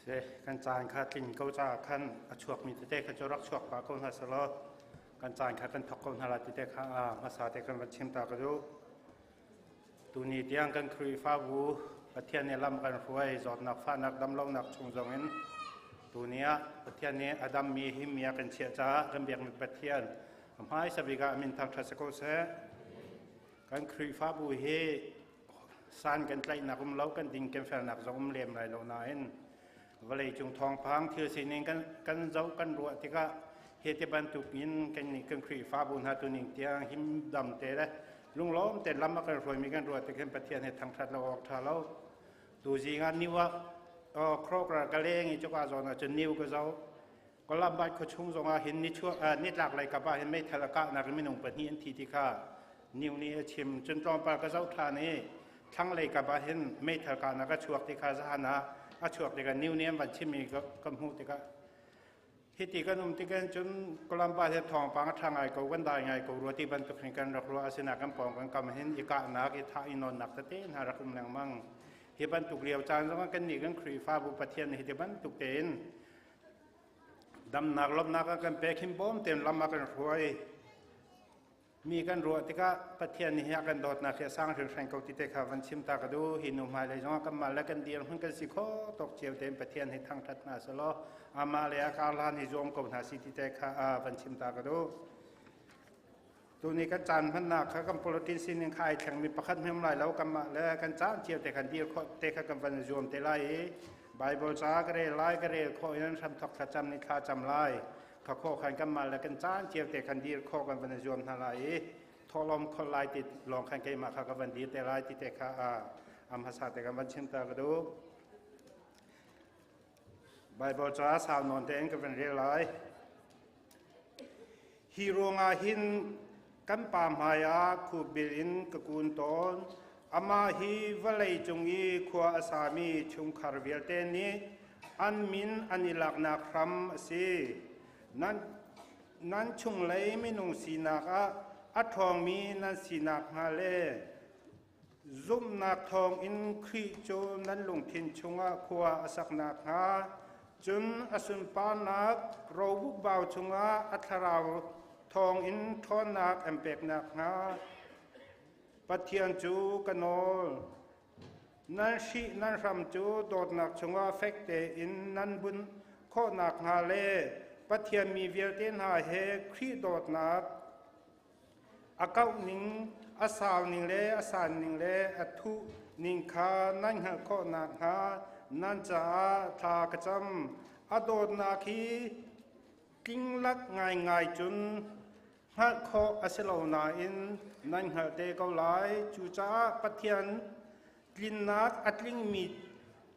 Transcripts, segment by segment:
Seh, kan caan kha tlin ko caah khan a chuakmi tete kha cu rak chuak pah ko hna selaw kan caan kha kan thawk ko hna lai tete kha hmasa te kan van chim ta ka duh. Tuni tiang kan Khrihfabu Pathian nih lam kan hruai zawtnak fahnak damlonak chung zongin tuni ah Pathian nih a dammi himmi a kan chiah caah kan biakmi Pathian a hmaisa bik ah a min thangṭhat si ko seh. Kan Khrihfabu hi san kan tlaihnak um lo kan ding kan felnak zong um lem lai lo nain vawleicung thawngpang thil sining kan kan zoh kan ruah tikah hi ti bantuk in kan nih kan Khrihfabu hna tuning tiang him dam te le lunglawm te lam a kan hruaimi kan ruah tik hin Pathian he thangṭhat lo awk ṭha lo. Tu zing ah new ah Krokra ka leng i cuka zawn ah cun new ka zoh. Kolambai khuachung zongah hin nitlak lei kap ah hin meithal a kahnak in minung pahnih an thi ti kha new nih a chim. Cun tlawmpal ka zoh ṭhan i thlanglei kap ah hin meithal kahnak a chuak ti kha zahan ah a chuak tikah new nih an van chimmi ka hmuh tikah hiti kan um tikhin cun Columbus he thawngpang a ṭha ngai ko kan dai ngai ko rua ti bantuk hin kan rak ruah asinain kan pawng kan kam hin i kahnak i thah i nawnnak tete hna rak um lengmang hi bantuk lio caan zongah kan nih kan Khrihfabu Pathian nih hiti bantuk tein damnak lawmhnak a kan pek hin bawm tein lam a kan hruai Mi kan ruah tikah Pathian nih a kan dawtnak hi a sang hringhran ko ti te kha van chim ta ka duh. Hi nu hmailei zongah kanmah le kan dirhmun kan si kho tawk cio tein Pathian hi thangṭhat hna selaw amah le a karhlan hi zuam ko hna si ti te kha van chim ta ka duh. Tuni kan caan hmannak kha kan politics sining kha ai thlengmi pakhat hmem lai lo kanmah le kan caan cio te khan dir khawh te kha kan van zuam te lai i Bible ca ka rel lai ka rel khawh in hramthok thlacam ni thla cam lai Kha khawh khan kanmah le kan caan cio te khan dir khawh kan van i zuam hna lai i thawhlawm kholh lai ti lawng khan keimah kha ka van dir te lai ti te kha a hmasa te kan van chim ta ka duh. Bible ca sau nawn tein ka van rel lai. Hi ruangah hin kan pa hmai ah khupbil in ka kun tawn. Amah hi vawlei cung i khua a sami chungkhar vialte nih an min an i laknak hram a si. Nan chunglei minung sinak ah a ṭhawngmi nan sinak hnga le Zumhnak thawngin Khrih cu nan lungthin chungah khua a sak nakhnga, cun a sunparnak robukbau chungah a thlarau thawngin ṭhawnnak an pek nakhnga Pathian cu ka nawl. Nan hrih nan hram cu dawtnak chungah fek tein nan bunh khawh nakhnga le Pathian mi vialte hna he Khrih dawtnak A kauh ning, a sau ning le a san ning le a thuh ning kha nan hngalh khawh nakhnga nan caah thla ka cam. A dawtnak hi tlinglak ngaingai cun hngalh khawh a si lo nain nan hngalh te ko lai. Cucaah Pathian tlinnak a tlingmi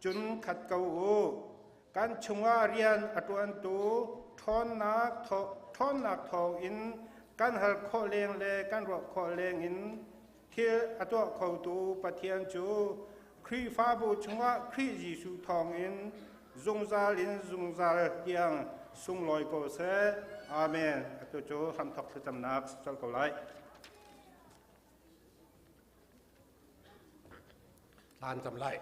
cun khat ko u. Kan chungah rian a ṭuantu ṭhawnnak thawngin kan hal khawh leng le kan ruah khawh lengin thil a tuah khotu Pathian cu Khrihfabu chungah Khrih Jesuh thawngin zungzal in zungzal tiang sunglawi ko seh. Amen. Atu cu hramthawk thlacamnak si colh ko lai. Thlan cam lai.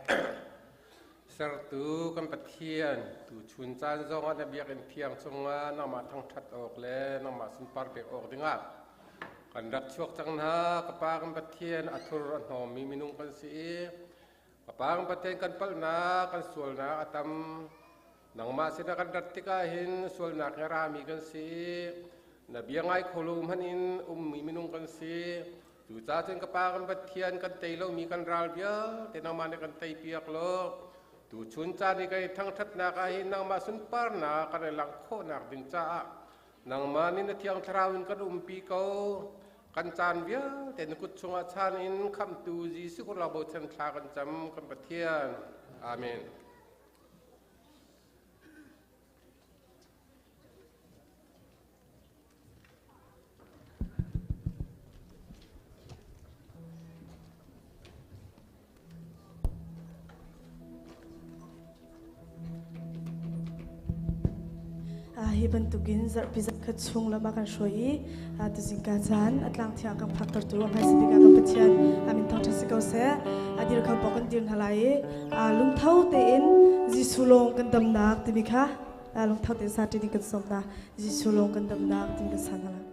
Sertu kan Pathian, tuchun caan zongah na biakinn thiang chungah nangmah thangṭhat awk le nangmah sunpar pek awk dingah kan rak chuak cang hna. Ka Pa kan Pathian, a thur a hnawmmi minung kan si i ka Pa kan Pathian kan palhnak, kan sualnak a tam. Nangmah sinah kan rat tikah hin sualnak he rami kan si i na bia ngai kho lo hmanh in ummi minung kan si. Cucaah cun ka Pa kan Pathian kan tei lomi kan ral vialte nangmah nih kan teipiak law tuchun caan i kan i thangṭhatnak ah hin nangmah sunparnak kan i langh khawhnak ding caah nangmah nih na Thiang Thlarau in kan umpi ko. Kan caan vialte na kut chungah chan in khamhtu Jesuh Khrih bochan thla kan cam kan Pathian. Amen. Hi bantukin zarhpi zarhkhat chung lam a kan hruai i tuzingka caan a tlang thiang kan phaktertu a hmaisa bik ah kan Pathian amin thangṭhat si ko seh. dir kho paoh kan dir hna lai i lungtho tein Jesuh lawng kan damnak timi kha lungtho tein sa ṭi ding kan sawm hna. Jesuh lawng kan damnak timi kan sa hna lai.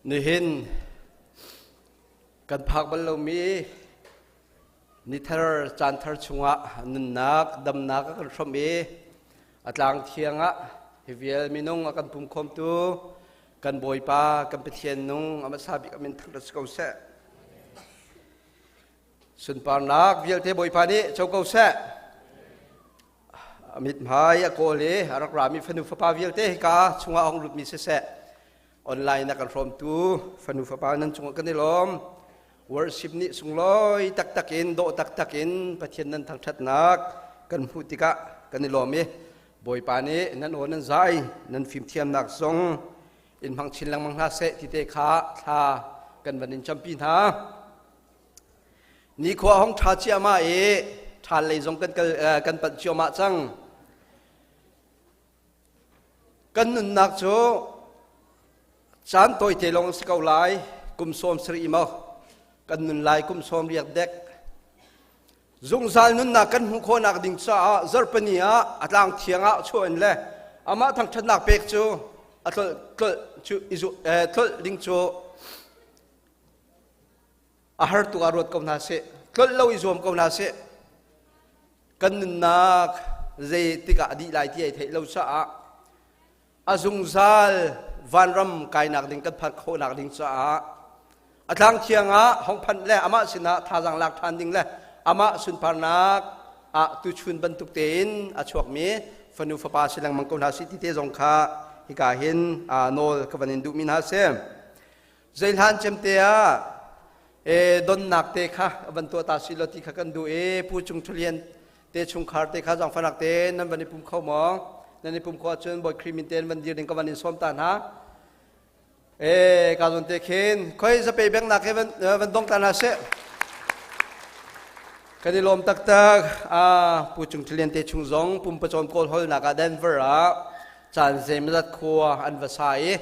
Nihin kan phak bal lomi nithar caan thar chungah nunnak damnak a kan hrawmh i a tlang thiang ah hi vial minung a kan pumkhawmtu kan Bawipa kan Pathian nung a hmasa bik a min thangṭhat si ko seh. Sunparnak vialte Bawipa nih co ko seh. A mithmai a kawl i a rak rami fanu fapa vialte hika chungah hong lutmi siseh online a kan hrawmtu fanu fapa nan cungah kan i lawm. Worship nih sunglawi taktak in dawh taktak in Pathian nan thangṭhatnak kan hmuh tikah kan i lawm i Bawipa nih nan aw nan zai nan fimthiamnak zong in hmang chin lengmang hna seh ti te kha thla kan van in campi hna. Nikhua hong ṭha ciahmah i ṭhal lei zong kan kal kan panh ciahmah cang. Kan nunnak cu caan tawite lawng si ko lai, kum 70 maw kan nun lai kum sawm riak dek. Zungzal nunnak kan hmuh khawhnak ding caah zarhpini ah a tlang thiang ah chuah in le amah thangṭhatnak pek cu a tlolh tlolh cu tlolh ding cu a har tuk ah ruat ko hna seh tlolh lo i zuam ko hna seh. Kan nunnak zei tikah a dih lai ti ai theih lo caah a zungzal vanram kainak ding kan phanh khawhnak ding caah a tlang thiang ah hong phanh le amah sinah thazaang lak ṭhan ding le amah sunparnak ah tuchun bantuk tein a chuakmi fanu fapa si lengmang ko hna si ti te zong kha hika hin nawl ka van in duhmi hna si. Zeihlan cem te ah e donnak te kha van tuah ta si lo ti kha kan duh i Pu Cung Thulian te chungkhar te kha zangfanak te nan van i pum kho maw? Nan i pum kho ahcun Bawi Khrih min te van dir ding ka van in sawm ta hna. E ka zawn te khin khoi zape bengnak he van van dong ta hna seh. Kan i lawm taktak. A Pu Cung Thulian te chung zong pumpacawm kawl holnak ah Denver ah caan zeimazat khua an va sa i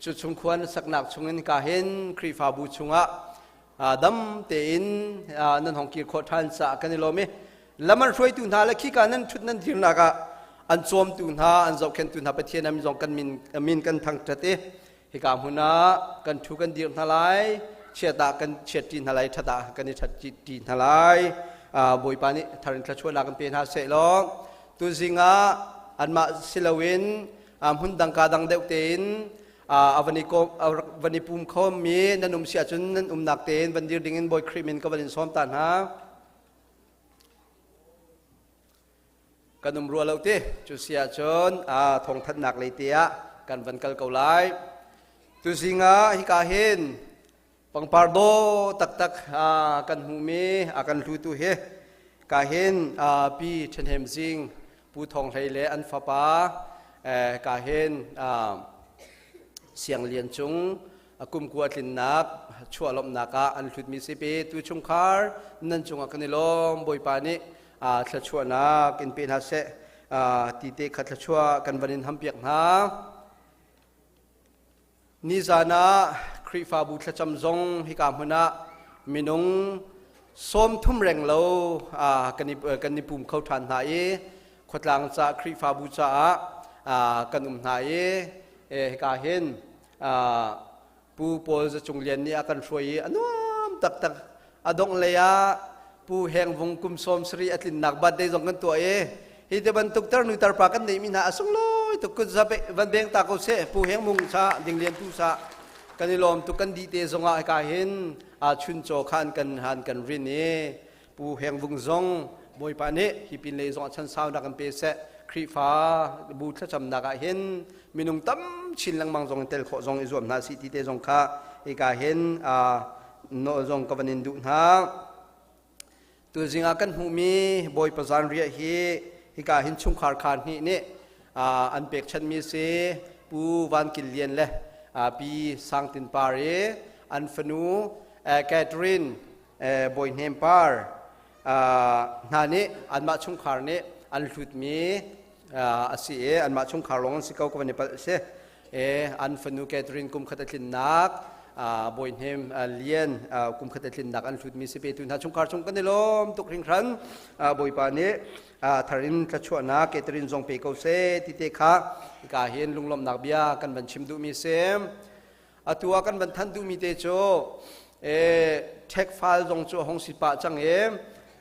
cu chung khua na saknak chungin ka hin Khrihfabu chungah dam tein nan hong kir khawh ṭhan caah kan i lawm i lam an hruaitu hna le khika nan ṭhut nan dirnak ah an cawmtu hna an zohkhenhtu hna Pathian an zong kan min min kan thangṭhat i hika hmun ah kan ṭhu kan dir hna lai, chiat ah kan chiat ṭi hna lai, ṭhat ah kan i ṭhat ṭi hna lai. Bawipa nih thar in thluachuahnak kan pe hna seh law tuzing ah anmah si loin hmun dang ka dang deuh tein a van i van i pum khomi nan um si ahcun nan umnak tein van dir ding in Bawi Khrih min ka van in sawm ta hna. Kan um rua lo ti cu si ahcun thawngthanhnak lei te ah kan van kal ko lai. Tuzing ah hika hin pangpar daw taktak kan hmuhmi a kan hlutu hi ka hin Pi Ṭhenhem Zing, Pu Thawng Hlei le an fapa ka hin Siang Lian Cung kum kua tlinnak chuah lawmhnak ah an hlutmi si pe tu chungkhar nan cungah kan i lawm. Bawipa nih thluachuahnak in pe hna seh ti te kha thluachuah kan van in hampiak hna. Nizan ah Khrihfabu thlacam zong hika hmun ah minung 30 reng lo kan i pum kho ṭhan hna i khuatlang ca Khrihfabu caah kan um hna i hika hin Pu Paul Za Cung Lian nih a kan hruai i a nuam taktak. A dongh lei ah Pu Heng Vung kum 70 a tlinnak birthday zong kan tuah i hi te bantuk tarnu tarpa kan neihmi hna a sunglawi tuk. Kut za van beng ta ko seh. Pu Heng Vung sa Ding Lian tu sa kan i lawm tuk. Kan dih te zong ah hika hin chuncaw khan kan han kan rin i Pu Heng Vung zong Bawipa nih hi pin lei zong ah chan sau nak kan pe seh. Khrihfa bu thlacamnak ah hin minung tam chin lengmang zong in tel khawh zong i zuam hna si ti te zong kha hika hin nawl zong ka van in duh hna. Tuzing ah kan hmuhmi Bawipa zanriah hi hika hin chungkhar kha hnih nih an pekchanhmi si. Pu Van Kil Lian le Pi Sang Tin Par i an fanu Catherine Bawi Hnem Par hna nih anmah chungkhar nih an hlutmi a si i anmah chungkhar lawng an si ko ka van i palh si. An fanu Catherine kum khat a tlinnak, Bawi Hnem Lian kum khat a tlinnak an hlutmi si. Petu hna chungkhar chung kan i lawm tuk hringhran. Bawipa nih thar in thluachuahnak Catherine zong pe ko seh ti te kha hika hin lunglawmhnak bia kan van chim duhmi si. Atu ah kan van thanh duhmi te cu tax file zong cu a hong si pah cang i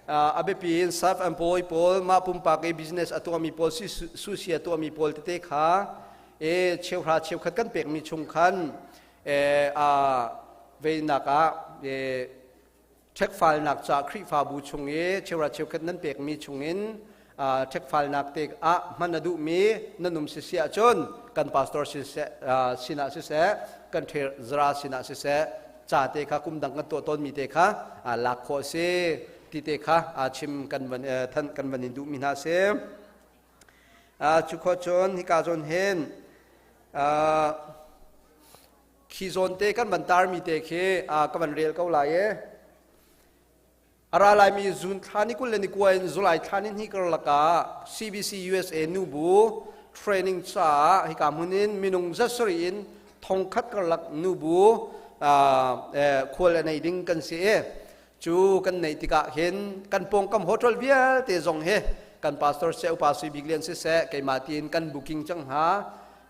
a biapi in self employed pawl mah pumpak i business a tuahmi pawl susi a tuahmi pawl tete kha cheuhra cheukhat kan pekmi chung khan veinak ah ṭhekfalnak ca Khrihfabu chung i cheuhra cheukhat nan pekmi chungin ṭhekfalnak te ah hman a duhmi nan um sisi ahcun kan pastor sinah siseh kan zara sinah siseh ca te kha kum dang kan tuah tawnmi te kha lak khawh a si ti te kha chim kan van thanh kan van in duhmi hna a si. Cu khawh cun hika zawn hin Khi zawn te kan van tarmi te khi ka van rel ko lai e. A ra laimi June thla ni 21 in July thla ni hnih karlak ah CBC USA nubu training caah hika hmun in minung zat sarih in thongkhat karlak nubu khual a nei ding kan si i cu kan neih tikah hin kan pawngkam hotel vialte zong hi kan pastor seh upa sui bik lian siseh keimah tiin kan booking cang hna.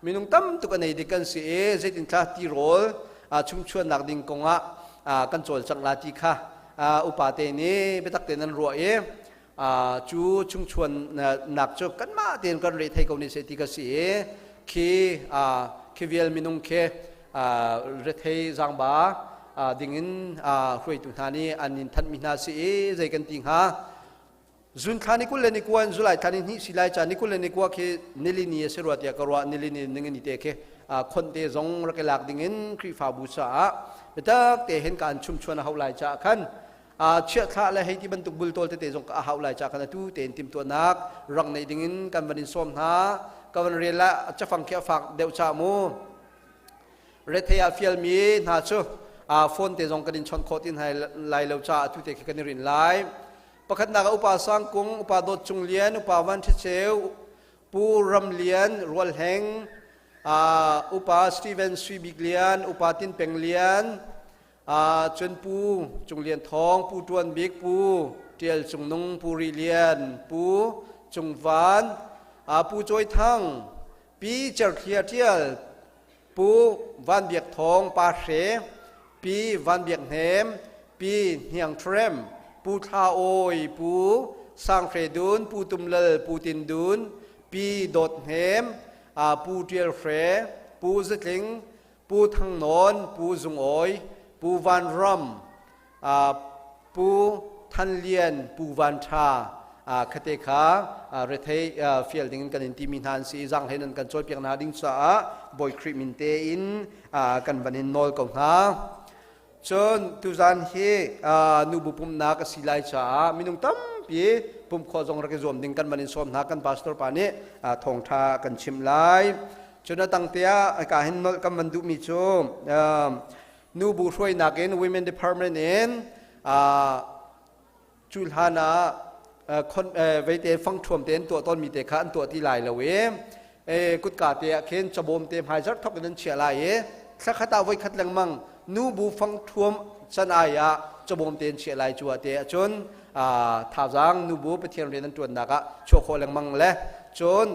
Minung tam tuk a nei dik kan si i zeitin thla tirawl chungchuannak ding kongah kan cawlcangh la ti kha upa te nih biatak tein an ruah i cu chungchuannak cu kanmah tein kan re thei ko ni seh ti ka si i khi khi vial minung khi rethei zangba dingin hruaitu hna nih an in thanhmi hna si i zei kan ti hnga. Zun thla ni 21 in July thla ni hnih si lai ca ni 21 khi nilini a si rua tiah ka ruah. Nilini ningini te khi khon te zong rak i lak ding in Khrihfabu caah biatak te hin kaan chumchuan a hau lai caah khan chiah thlah le hei ti bantuk bultawl tete zong ka a hau lai caah khan atu tein timhtuahnak rak neih ding in kan van in sawm hna. Ka van rel la cafang khi a fak deuh ca mu. Rethei ah fialmi hna cu phone te zong kan in chawnh khawh ti hna lai lo caah atu te khi kan i rin lai. Pakhatnak ah Upa Sang Kung, Upa Dawt Cung Lian, Upa Van Ṭha Ceu, Pu Ram Lian, Rual Heng, Upa Steven Sui Bik Lian, Upa Tin Peng Lian, cun Pu Cung Lian Thawng, Pu Ṭuan Bik, Pu Ṭial Cung Nung, Pu Ri Lian, Pu Cung Van, Pu Cawi Thang, Pi Cer Thlia Ṭial, Pu Van Biak Thawng Pa Hre, Pi Van Biak Hnem, Pi Hniang Threm, Pu Thla Awi, Pu Sang Hre Dun, Pu Tum Lal, Pu Tin Dun, Pi Dawt Hnem, Pu Ṭial Hre, Pu Zatling, Pu Thang Nawn, Pu Zung Awi, Pu Van Ram, Pu Than Lian, Pu Van Ṭha khate kha rethei fial ding in kan in timi hna an si i zaanghlei nan kan cawipiak hna ding caah Bawi Khrih min tein kan van in nawl ko hna. Cun tuzan hi nubu pumhnak a si lai caah minung tampi pumh khawh zong rak i zuam ding kan van in sawm hna. Kan pastor pa nih thawngṭha kan chimh lai. Cun a tang te ah ka hin nolh kan van duhmi cu nubu hruainak in women department in cu hlan ah veite fangṭhuam te an tuah tawnmi te kha an tuah ti lai lo i kutka te ah khin cabawm te hmaizarh thok in an chiah lai i thlakhat ah voikhat lengmang nubu fangṭhuam can ai ah cabawm te an chiah lai. Cu ah te ahcun thazaang nubu Pathian rian an ṭuannak ah chuah khawh lengmang le cun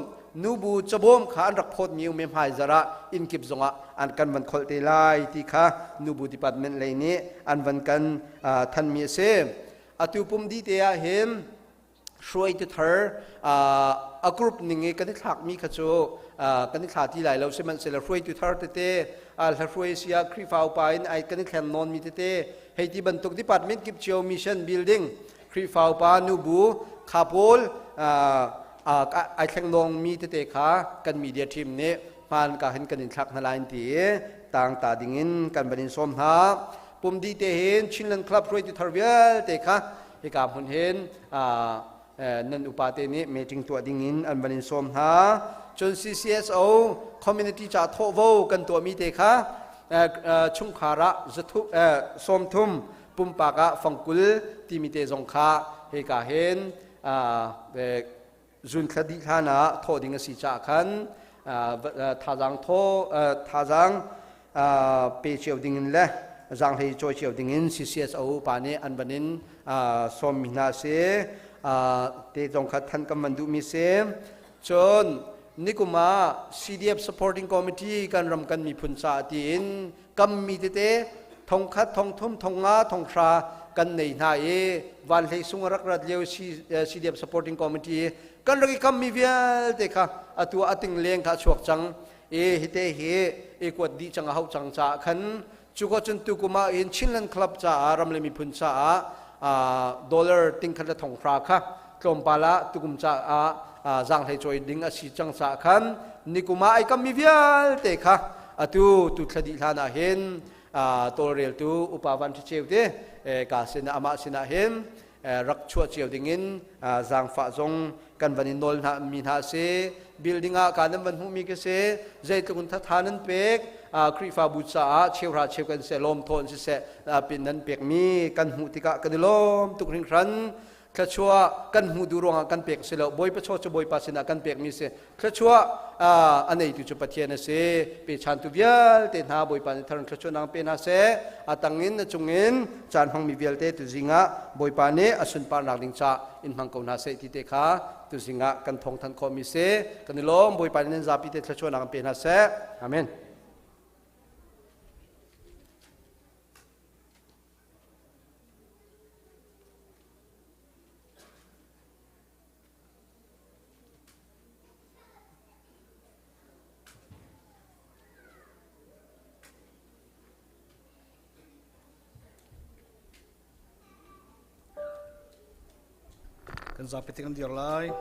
nubu cabawm kha an rak phawtmi um i hmaizarh ah innkip zongah an kan van kholh te lai ti kha nubu department lei nih an van kan thanmi a si. Atu pum di te ah hin hruaitu thar a group ning i kan i thlakmi kha cu kan i thla ti lai lo, sihmanhsehlaw hruaitu thar tete hla hruai sia Khrihfa upa in ai kan i thlen nawnmi tete hei ti bantuk department kip cio, mission building, Khrihfa upa, nubu kha pawl ai thleng nawngmi tete kha kan media team nih hmaan ka hin kan in thlak hna lai ti i tang ta ding in kan van in sawm hna. Pumdi te hin Chinland Club hruaitu thar vialte kha hika hmun hin nan upa te nih meeting tuah ding in an van in sawm hna. Cun CCSO community ca thawhvo kan tuahmi te kha chungkhar ah zathu 30, pumpak ah fangkul timi te zong kha hika hin zun thla dih hlan ah thawh ding a si caah khan thazaang thaw thazaang pe cio ding in le zaanghlei cawi cio ding in CCSO pa nih an van in sawmmi hna a si. Te zong kha than kan van duhmi si. Cun Nikum ah CDF Supporting Committee kan ram kan miphun caah tiin kammi tete thongkhat thongthum thongnga thonghra kan nei hna i van hlei sung rak rat lio CDF Supporting Committee kan rak i kammi vialte kha atu ating leng kha chuak cang i hite hi i kuat dih cang a hauh cang caah khan cu ko cun tukum ah in Chinland Club caah ram le miphun caah dollar tingkhat le thonghra kha tlawmpal ah tukum caah zaanghlei cawi ding a si cang caah khan nikum ah ai kammi vialte kha atu tu thla dih hlan ah hin tawlreltu upa van ṭhi te ka sinah amah sinah hin rak chuah cio dingin zaangfah zong kan van in nawl hna mi hna si building ah ka nan van hmuh mi ka si zeitluk in thatha nan pek Khrihfabu caah cheuhra cheu kan se lawm thawn siseh pin nan pek mi kan hmuh tikah kan i lawm tuk hringhran. Thluachuah kan hmuh duh ruangah kan pek si lo. Bawipa chaw cu Bawipa sinah kan pekmi si. Thluachuah a neitu cu Pathian a si. Pechantu vialte hna Bawipa nih thar thluachuah nang pe hna seh. A tangin a cungin caan hmangmi vialte tuzing ah Bawipa nih a sunparnak ding ca in hmang ko hna seh ti te kha tuzing ah kan thawng thanh khawhmi si. Kan i lawm. Bawipa nih nan zapi te thluachuah nang pe hna seh. Amen. Kan zapi te kan dir lai.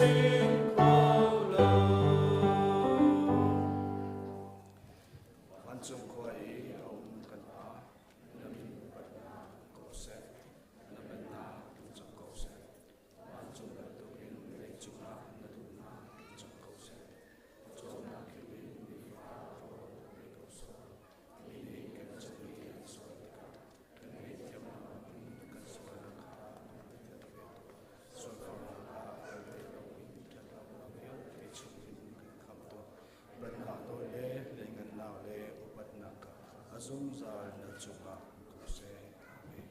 chim kho lo. Vancung khua i a um kan Pa, na min upatnak ko seh, na pennak tlung cang ko seh. Vancung bantukin leicung ah na duhnak tlung cang ko seh. Pawcawmnak khim in nifa rawl pe ko sawh. Mi nih kan cung i an sual tikah kan ngaihthiamnak in kan sualnak kha kan ngaihthiam ve. Sualforhnak ah kal ve loin ṭhatlonak vialte chungin kan khamh tuah. Pennak nawl le lianngannak le upatnak kha a zungzal na cungah um ko seh. Amen.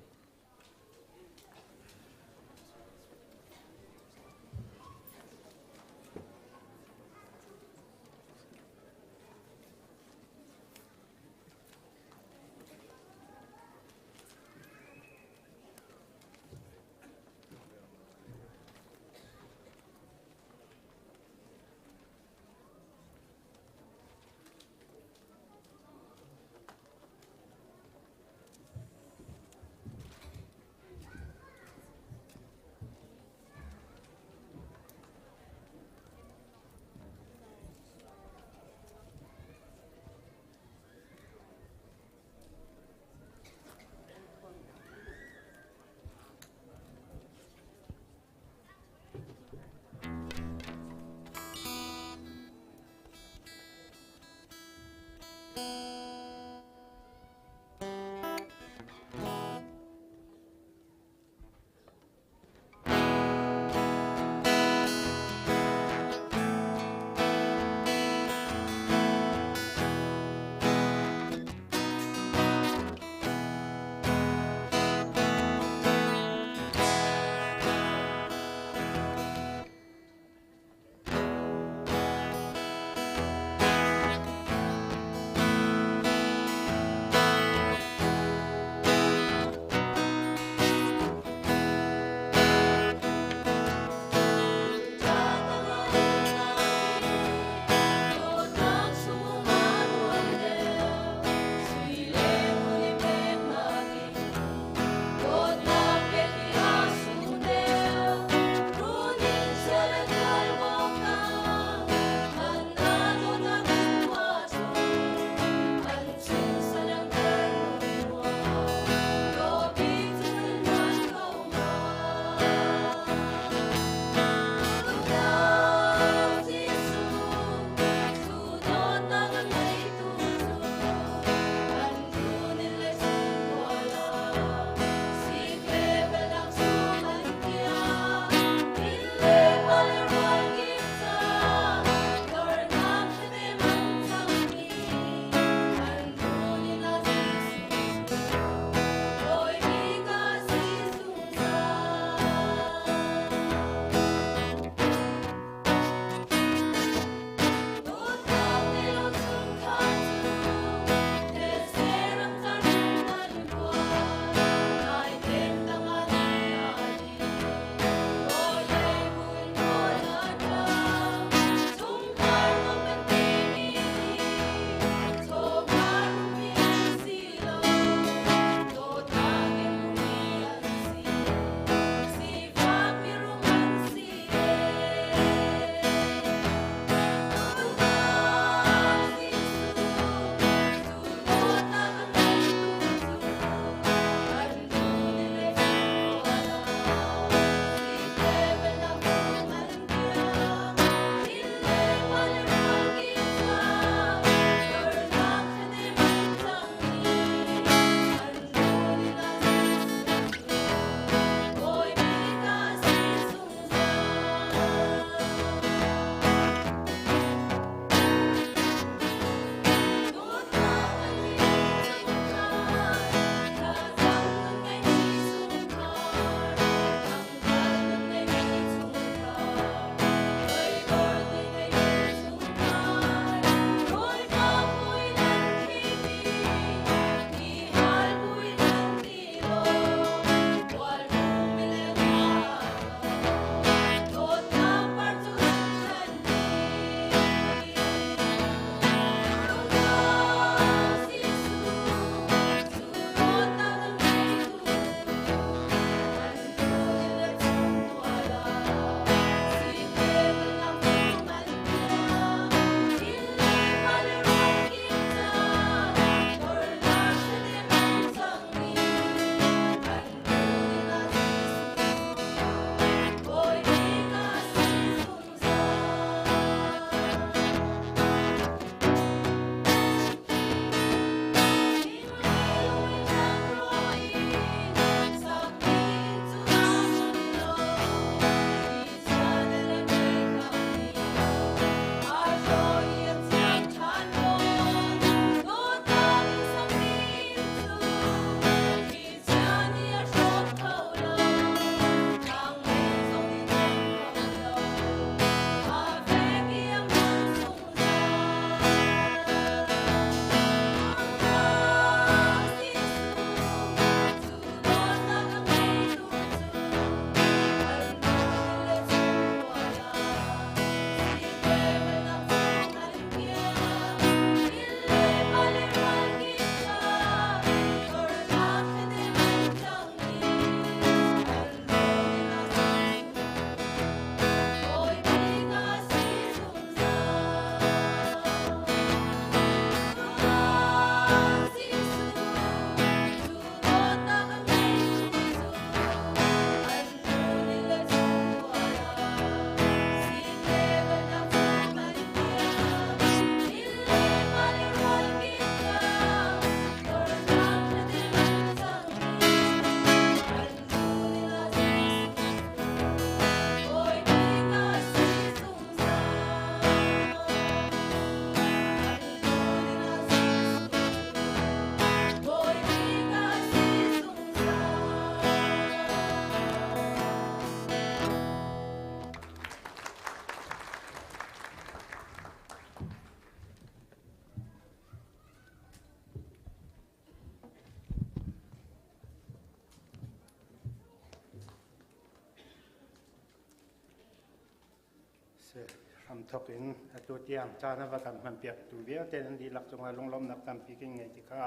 Hramthok in atu tiang caan a va kan hmanpiaktu vialte nan dihlak cungah lunglawmhnak tampi kan ngei ti kha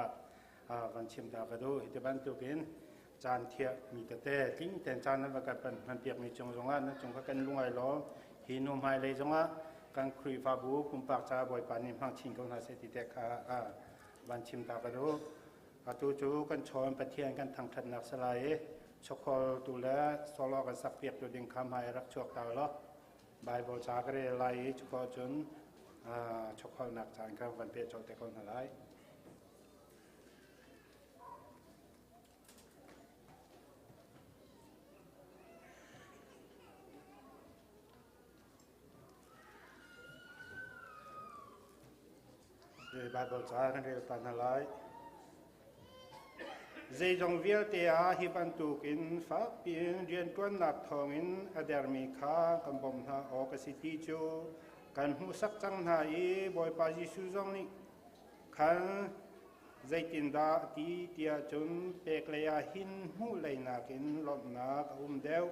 van chim ta ka duh. Hi ti bantukin caan thiah mi tete tling tein caan nan va kan hmanpiakmi cung zongah nan cung kha kan lungai lawm. Hi nu hmailei zongah kan Khrihfabu pumpak caah Bawipa nih hmang chin ko hna seh ti te kha van chim ta ka duh. Atu cu kan chawn Pathian kan thangṭhatnak salai i chokhawl tu le solo kan sakpiak tu ding kha hmai rak chuak ta law Bible ca ka rel lai i cuka cun chokholnak caan kha van pe colh te ko hna lai. Bible ca kan rel ta hna lai. Zeizong vialte ah hi bantukin fakpi in rianṭuannak thawngin a dermi kha kan bawmh hna awk a si ti cu kan hmuhsak cang hna i Bawipa Jesuh zong nih khan zeitindah a ti tiah cun pek lei ah hin hmuh lei nakin lawmhnak a um deuh.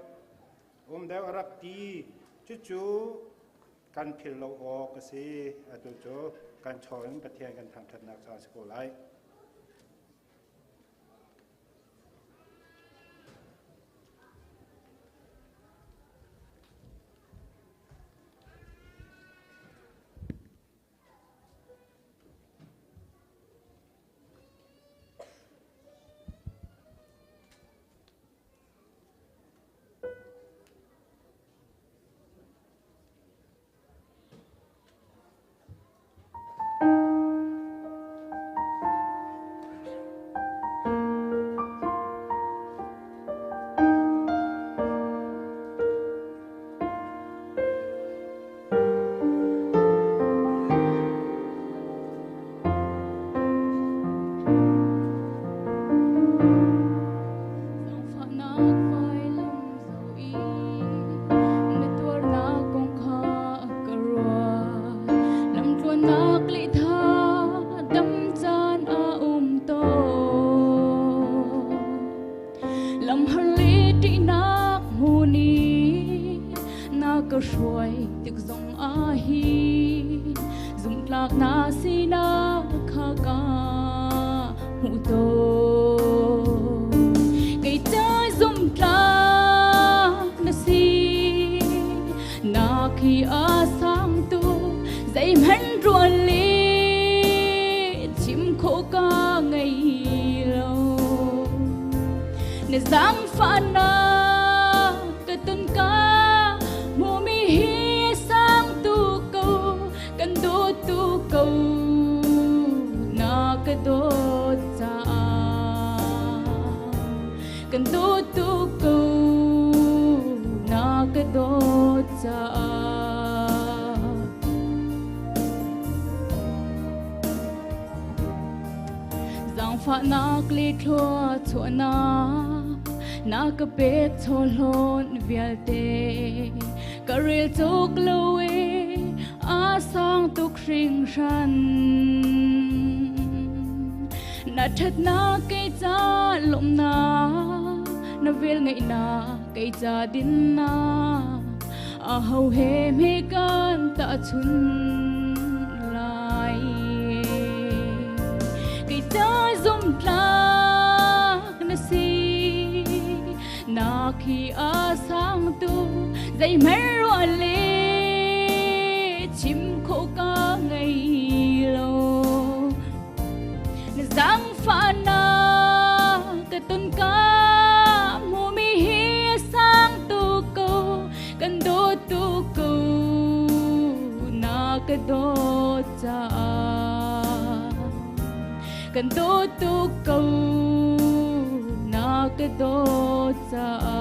Um deuh a rak ti. Cucu kan philh lo awk a si. Atu cu kan chaw in Pathian kan thangṭhatnak caah a si ko lai. Zaangfahnak vailam zoh i na tuarnak kong kha ka ruat. Lamtluannak lehtha dam caan a um tawn. Lamhar le ṭihnak hmun i na ka hruai tik zong ah hin zumhtlak na sinak kha ka hmuh tawn. Kei ca zumhtlak na si, na khi a sang tu zeihmanh rual le chim khawh ka ngei lo. Na zaangfahnak ka ton ka hmuhmi hi sang tu ko kan dawt tu ko na ka dawt caah kan dawt tu ko na ka dawt caah Zaangfahnak le thluachuahnak na ka pek chawhlawn vialte ka rel cawk lo e a sang tuk hringhran na ṭhatnak kei ca lawmhnak na vel ngeihnak kei ca dinnak a ho he hme kan tahchun lai kei ca zumtlak na si na khi a sang tu zeihmanh ruah le chim khawh ka ngei lo na zaangfahnak ka ton ka hmumi hi a sang tu ko kan dawt tu ko na ka dawt caah kan dawt tu ko na ka dawt caah.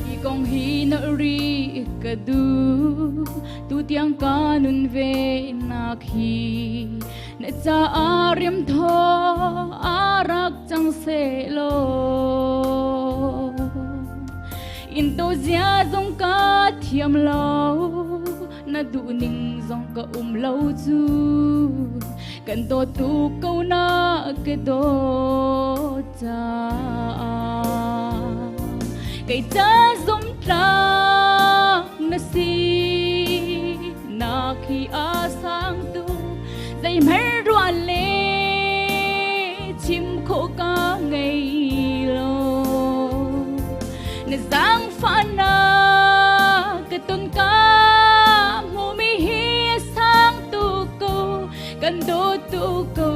Hi kong hi na ri ka duh tu tiang ka nun ve nak hi na caah riam thaw a rak cang seh law. In to zia zong ka thiam lo na duh ning zong ka um lo cu kan dawt tu ko na ka dawt caah kei ca zum tlak na si na khi a sang tu zeihmanh ruah le chim khawh ka ngei lo na zaangfahnak ka ton ka hmumi hi a sang tu ko kan dawt tu ko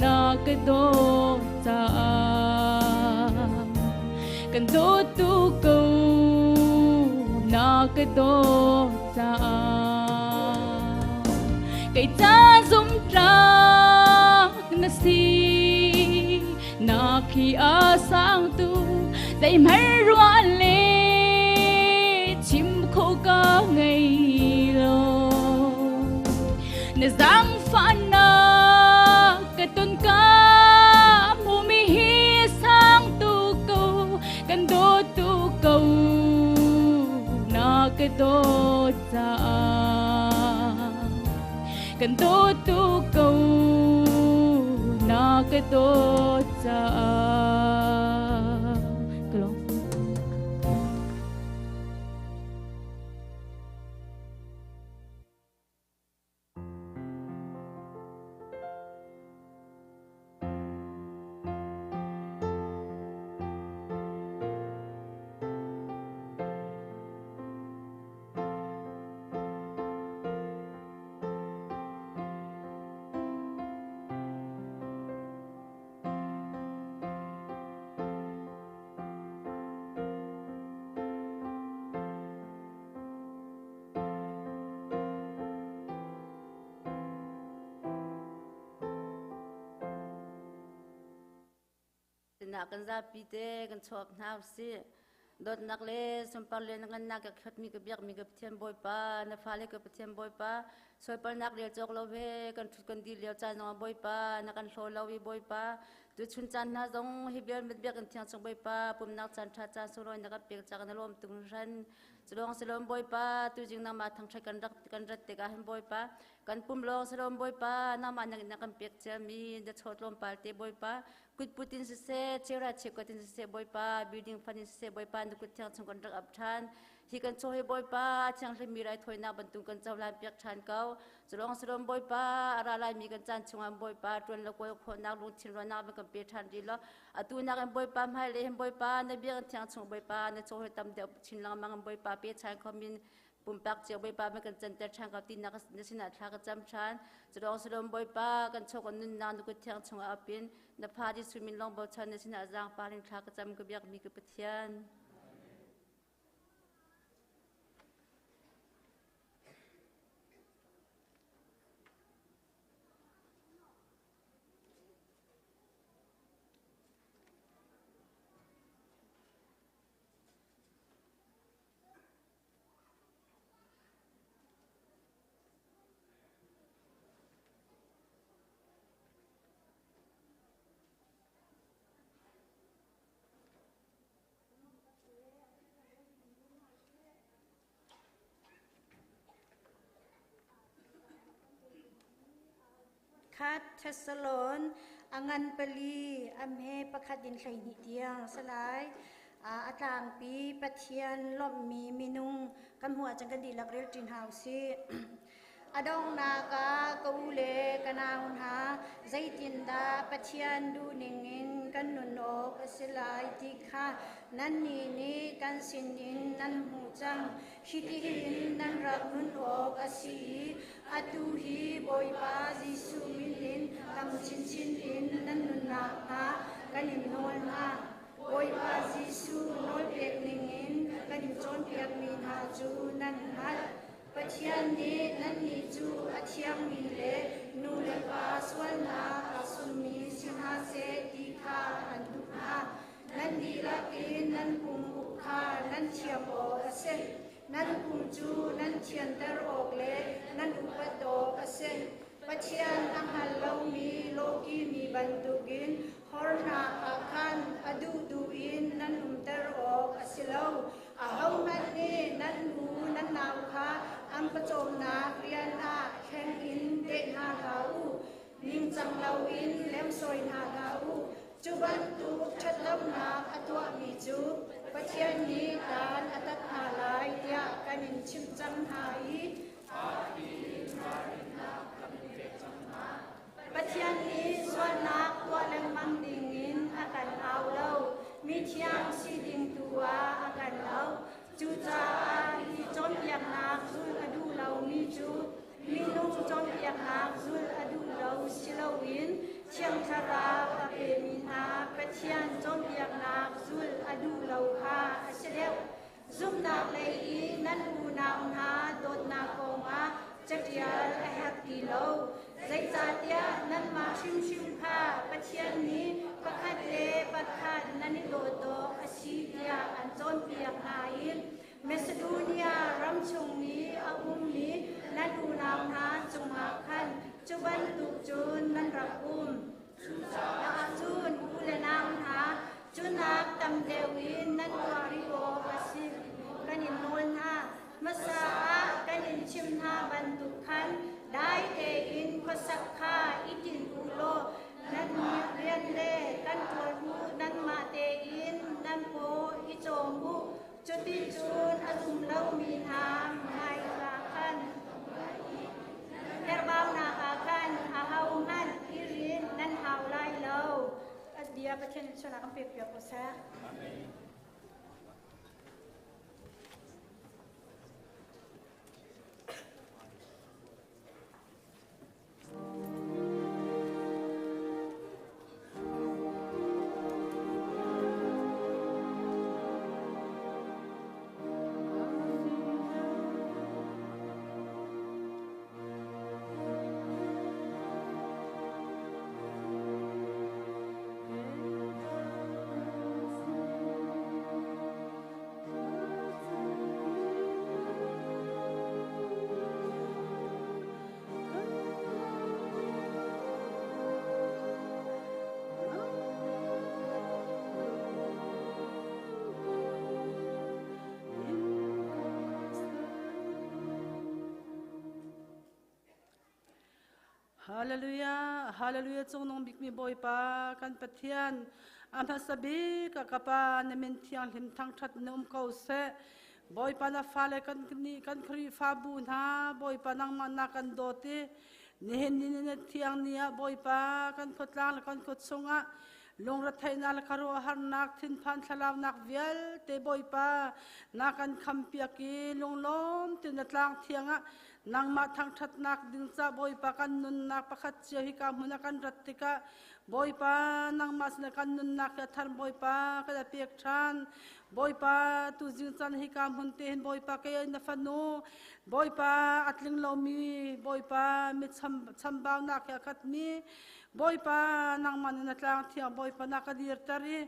na ka dawt caah kan dawt tu ko na ka dawt caah kei ca zum tlak na si na khi a sang tu zeihmanh ruah le chim kho ka ngei lo na zaangfahnak ka ton ka hmumi hi sang tu ko kan dawt tu ko na ka dawt caah kan dawt tu ko na ka dawt caah ka lawm. Sinah kan zapi te kan chuak hna usih. Dawtnak le sunpar le na ngannak ka khatmi ka biakmi ka Pathian Bawipa, na fale ka Pathian Bawipa, sualpalnak rel cawk lo he kan ṭhut kan dir lio caan zongah Bawipa, na kan hlaw lo i Bawipa, tuchun caan hna zong hi vial biakinn thiang chung Bawipa, pumnak caan ṭha caan sunglawi na kan pek caah na lawm tung hran. Culawng silawm Bawipa, tuzing nangmah thangṭhat kan rak kan rat tikah hin Bawipa, kan pum lawng silawm Bawipa, nangmah nang na kan pek ciami na chaw tlawmpal te Bawipa, kutput in siseh, chera cheukhat in siseh Bawipa, building fund in siseh Bawipa, na kut thiang chung kan rak ap ṭhan. Hi kan chaw hi Bawipa, a thianghlimmi raithawinak bantuk kan cohlan piak ṭhan ko. Culawng silawm Bawipa, a ra laimi kan caan chungah Bawipa, ṭuan le kawl khawhnak lungthin ruahnak van kan pe ṭhan rih law, Atu nak in Bawipa hmailei hin Bawipa na biakinn thiang chung Bawipa na chaw hi tam deuh chin lengmang in Bawipa pe chan khomin pumpak cio Bawipa ma kan canter ṭhan ko tinak na sinah thla ka cam ṭhan. Culawng silom Bawipa kan chaw kan nunnak na kut thiang chungah apin na fa Jesuh min lawng bochan na sinah zaangfah in thla ka cam ka biakmi ka Pathian. Khat Thessalon a ngan pali a hme pakhat in 12 tiang a si lai. A tlangpi Pathian lawmhmi minung kan hmuh ahcun kan dihlak rel ṭi hna usih. A donghnak ah ka u le ka nau hna, zeitindah Pathian duhning in kan nun awk a si lai ti kha nannih nih kan sinin nan hmuh cang. Hitihin nan rak nun awk a si i atu hi Bawipa Jesuh min in tam chinchin in nan nun nakhnga kan in nawl hna. Bawipa Jesuh nawlpek ningin kan in cawnpiakmi hna cu nan hngalh. Pathian nih nannih cu a thiangmi le nu le pa sualnak aa summi si hna seh ti kha an duh hna. Nan dihlak in nan pum uk kha nan thiam awk a si. Nan pum cu nan thianter awk le nan upat awk a si. Pathian a hngal lomi lawkihmi bantukin Hornak ah khan a duhduh in nan umter awk a si lo. Ahohmanh nih nan u nan nau kha an pawcawmnak rian ah hleng in deh hna hlah u. Ningcang loin lemsawi hna hlah u. Cu bantuk ṭhatlonak a tuahmi cu Pathian nih dan a tat hna lai tiah kan in chimh cang hna i Pathian nih sualnak tuah lengmang dingin a kan au lo, mithiang si ding tu ah a kan auh. Cucaah hi cawnpiaknak zulh a duh lomi cu minung cawnpiaknak zulh a duh lo si loin Thiang Thlarau a pemi hna Pathian cawnpiaknak zulh a duh lo kha a si deuh. Zumhnak lei i nan unau hna dawtnak kongah caṭial a herh ti lo. Zeicahtiah nanmah hrimhrim kha Pathian nih pakhat le pakhat nan i dawt awk a si tiah an cawnpiak hna i Macedonia ram chung i a ummi nan unau hna cungah khan cu bantuk cun nan rak um. Cucaah cun u le nau hna, cunak tam deuh in nan tuah rih awk a si. Kan in nawl hna. Hmasa ah kan in chimh hna bantuk khan dai tein khuasak kha i tinh u law nan rian le kan ṭuan u, nanmah tein nan paw i cawm u. Cuticun a zum lomi hna hmaika khan herhbaunak ah khan ahohmanh i rin nan hau lai lo. Bia Pathian nih sualnak kan pekpiak ko seh. Hallelujah, hallelujah cungnung bikmi Bawipa kan Pathian a hmasa bik a ka pa na min thianghlim thangthat na um ko seh. Bawipa na fale kan nih kan Khrihfabu hna Bawipa nangmah na kan dawt i nihin ni na thiang ni ah Bawipa kan khuatlang le kan khua chungah lungretheihnak le khuaruahharnak thinphan thlalaunak vialte Bawipa na kan khampiak i lunglawm te na tlang thiang ah nangmah thangṭhatnak ding ca Bawipa kan nunnak pakhat cio hi ka hmun ah kan rat tikah Bawipa nangmah sinah kan nunnak hi a thar Bawipa kan pek ṭhan Bawipa tuzing caan hika hmun te hin Bawipa kei na fanu Bawipa a tling lomi Bawipa mi chambaunak he a khatmi Bawipa nangmah nih na tlang thiang Bawipa na ka dirter i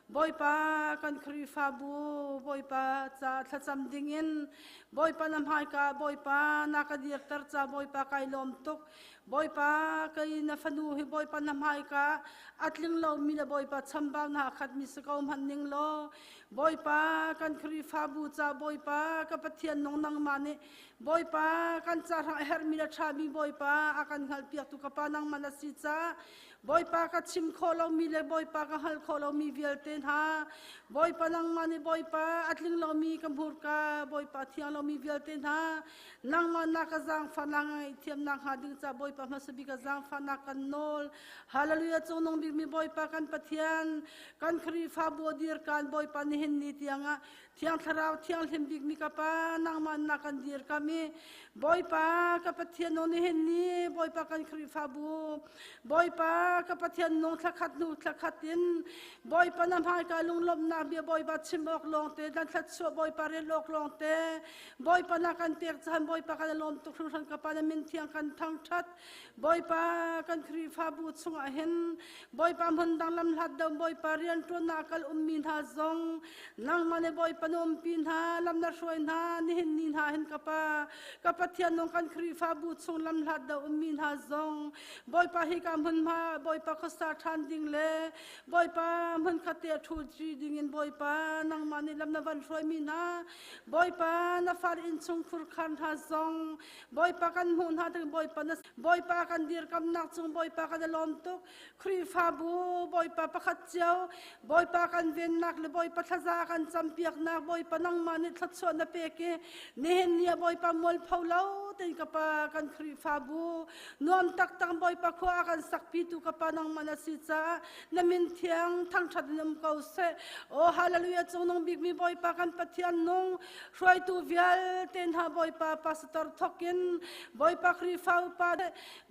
Bawipa kan Khrihfabu Bawipa ca thlacam dingin Bawipa na hmaika Bawipa na ka dirter ca Bawipa kai lawm tuk Bawipa kei na fanu hi Bawipa na hmaika a tling lomi le Bawipa chambau na khatmi si ko hmanh ning law Bawipa kan Khrihfabu ca Bawipa ka Pathian nung nangmah nih Bawipa kan ca hrang a herhmi le ṭhami Bawipa a kan hngalhpiaktu ka pa nangmah na si caah Bawipa ka chim khawh lomi le Bawipa ka hngalh khawh lomi vialte hna Bawipa nangmah nih Bawipa a tling lomi ka hmurka Bawipa thiang lomi vialte hna nangmah na ka zaangfahnak ngaihthiamnak hnga ding ca Bawipa hmasa bik ka zaangfahnak kan nawl Hallelujah cungnung bikmi Bawipa kan Pathian kan Khrihfabu dir kan Bawipa nihin ni tiangah Thiang Thlarau thianghlim bikmi ka Pa nangmah na kan dir kami Bawipa ka Pathian nung nihin ni Bawipa kan Khrihfabu Bawipa ka Pathian nung thlakhat hnu thlakhat in Bawipa na hmaika lunglawmhnak bia Bawipa chim awk lawngte dan thlatchuah Bawipa rel awk lawngte Bawipa na kan pek caan Bawipa kan lawm tuk hringhran ka Pa na min thiang kan thangthat Bawipa kan Khrihfabu chungah hin Bawipa hmun dang lam hlat deuh Bawipa rianṭuannak kal ummi hna zong nangmah nih Bawipa na umpi hna lam na hruai hna nihin ni hna hin ka Pa ka Pathian nung kan Khrihfabu chung lam hlat deuh ummi hna zong Bawipa hi ka hmunhma Bawipa khuasa ṭhan ding le Bawipa hmunkhat te a ṭhu ding in Bawipa nangmah nih lam na van hruaimi hna Bawipa na fale innchung khurkhar hna zong Bawipa kan hmuh hna tik Bawipa na Bawipa kan dirkamnak cung Bawipa kan i lawm tuk. Khrihfabu Bawipa pakhat cio Bawipa kan vennak le Bawipa thlaza kan campiaknak Bawipa nangmah nih thluachuah na pek i nihin ni ah Bawipa mualpho lo tein ka pa kan Khrihfabu nuam taktak Bawipa khua a kan sakpitu ka pa nangmah na si caah na min thiang thangṭhat in um ko seh. Aw hallelujah cungnung bikmi Bawipa kan Pathian nung hruaitu vialte hna Bawipa pastor thokin Bawipa Khrihfa upa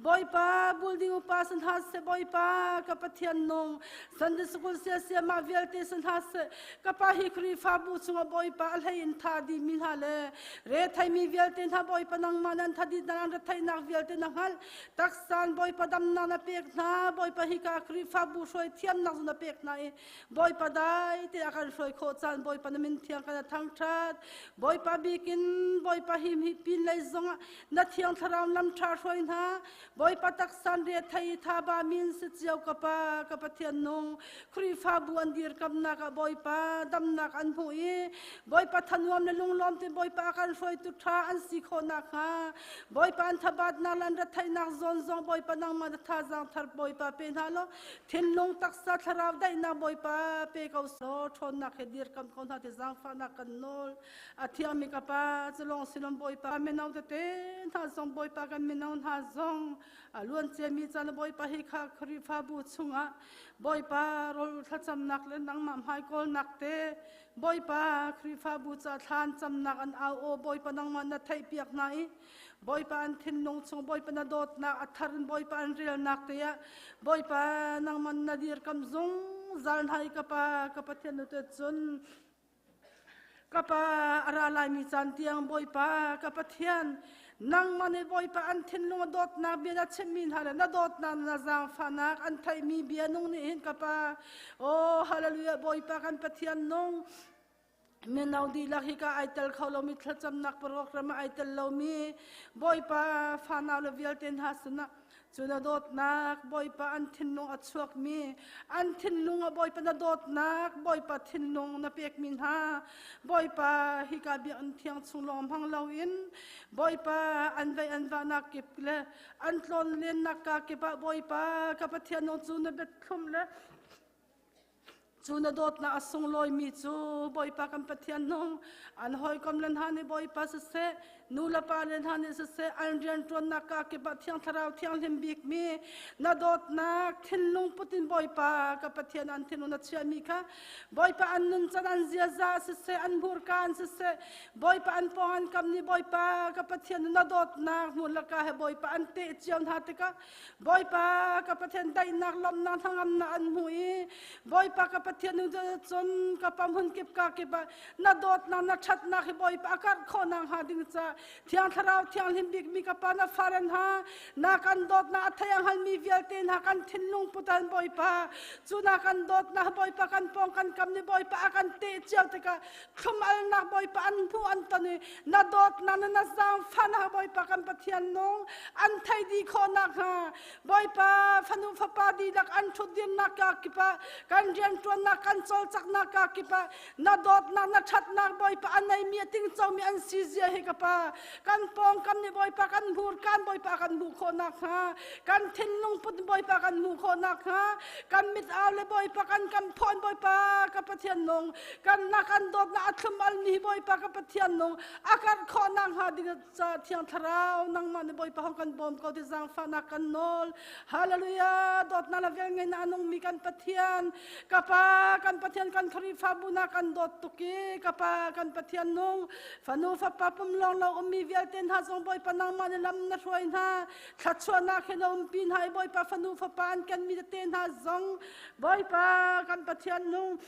Bawipa building upa san hna seh Bawipa ka Pathian nung Sunday school sia sia mah vialte san hna seh ka pa hi Khrihfabu chungah Bawipa a hlei in tha dih mi hna le re thei mi vialte hna Bawipa nangmah nan thadit nan retheihnak vialte na hngalh taksan Bawipa damnak na pek hna Bawipa hi ka Khrihfabu hruai thiamnak na pek hna i Bawipa dai te a kan hruai khawh caan Bawipa na min thiang kan thangṭhat Bawipa bikin Bawipa him hi pin lei zongah na thiang thlarau lam ṭha hruai hna Bawipa taksan re thei tha ba min si cio ka pa ka Pathian nung Khrihfabu an dirkamnak ah Bawipa damnak an hmuh i Bawipa thanuam le lunglawm te Bawipa a kan hruaitu ṭha an si khawh nakhnga Bawipa an thabatnak le an retheihnak zawn zong Bawipa nangmah na thazaang thar Bawipa pe hna law thinlung taksa thlarau daihnak Bawipa pe ko so ṭhawnnak he dirkam ko hna ti zaangfahnak kan nawl a thiangmi ka pa culong silom Bawipa mino tete hna zong Bawipa kan mino hna zong a luan ciami caan Bawipa hi kha Khrihfabu chungah Bawipa rawl thlacamnak le nangmah hmai kawlnak te Bawipa Khrihfabu ca thlan camnak an au aw Bawipa nangmah na theihpiak hna i Bawipa an thinlung chung Bawipa na dawtnak a thar in Bawipa an relnak te ah Bawipa nangmah na dirkam zungzal hna i ka pa ka Pathian nu te cun ka pa a ra laimi caan tiang Bawipa ka Pathian nangmah nih Bawipa an thinlung a dawtnak bia na chimmi hna le na dawtnak na zaangfahnak an theihmi bia nung nih hin ka pa oh hallelujah Bawipa kan Pathian nung mino dihlak hi ka ai tel kho lomi thlacamnak program ah ai tel lomi Bawipa fanau le vialte hna sinah Cu na dawtnak Bawipa an thinlung a chuakmi an thinlung ah Bawipa na dawtnak Bawipa thinlung na pekmi hna Bawipa hika biakinn thiang chung lawng hmang loin Bawipa an vei an vahnak kip le an tlawn lennak ka kip ah Bawipa ka Pathian nung cu na biathlum le Cu na dawtnak a sunglawimi cu Bawipa kan Pathian nung an hawikom le hna nih Bawipa siseh nu le pa le hna nih siseh an rianṭuannak ka kip ah Thiang Thlarau thianghlim bikmi na dawtnak thinlung putin Bawipa ka Pathian an thinlung na chiahmi kha Bawipa an nuncan an ziaza siseh an hmurka an siseh Bawipa an pawng an kam nih Bawipa ka Pathian na dawtnak hmun le ka he Bawipa an teh cio hna tikah Bawipa ka Pathian daihnak lawmhnak hnangamnak an hmu i Bawipa ka Pathian nu cun ka pa hmun kip ka kip ah na dawtnak na ṭhatnak hi Bawipa a karh khawh nakhnga ding ca Thiang Thlarau thianghlim bikmi ka pa na faren ha na kan dawtnak a thei a hngalmi vialte hna kan thinlung putan Bawipa cu na kan dawtnak Bawipa kan pawng kan kam ni Bawipa a kan teh cio tikah thlum alnak Bawipa an hmuh an ton i na dawtnak na na zaangfahnak Bawipa kan Pathian nung an thei dih khawh nakhnga Bawipa fanu fapa dihlak an ṭhutdirnak ka kip ah kan rianṭuannak kan cawlcaknak ka kip ah na dawtnak na ṭhatnak Bawipa a neimi a tingcomi an si zia hi ka pa kan pawngkam nih Bawipa kan hmurkaan Bawipa kan hmuh khawh nakhnga kan thinlung put Bawipa kan hmuh khawh nakhnga kan mit au le Bawipa kan kan phawn Bawipa ka Pathian nung kan na kan dawtnak a thlum almi Bawipa ka Pathian nung a karh khawh nakhnga ding ca Thiang Thlarau nangmah nih Bawipa hong kan bawm ko ti zaangfahnak kan nawl Hallelujah dawtnak le velngeihnak a nungmi kan Pathian ka pa kan Pathian kan Khrihfabu na kan dawt tuk i ka pa kan Pathian nung fanu fapa pum lawng lo ummi vialte hna zong Bawipa nangmah nih lam na hruai hna thluachuahnak he na umpi hna i Bawipa fanu fapa an kenmi tete hna zong Bawipa kan Pathian nung.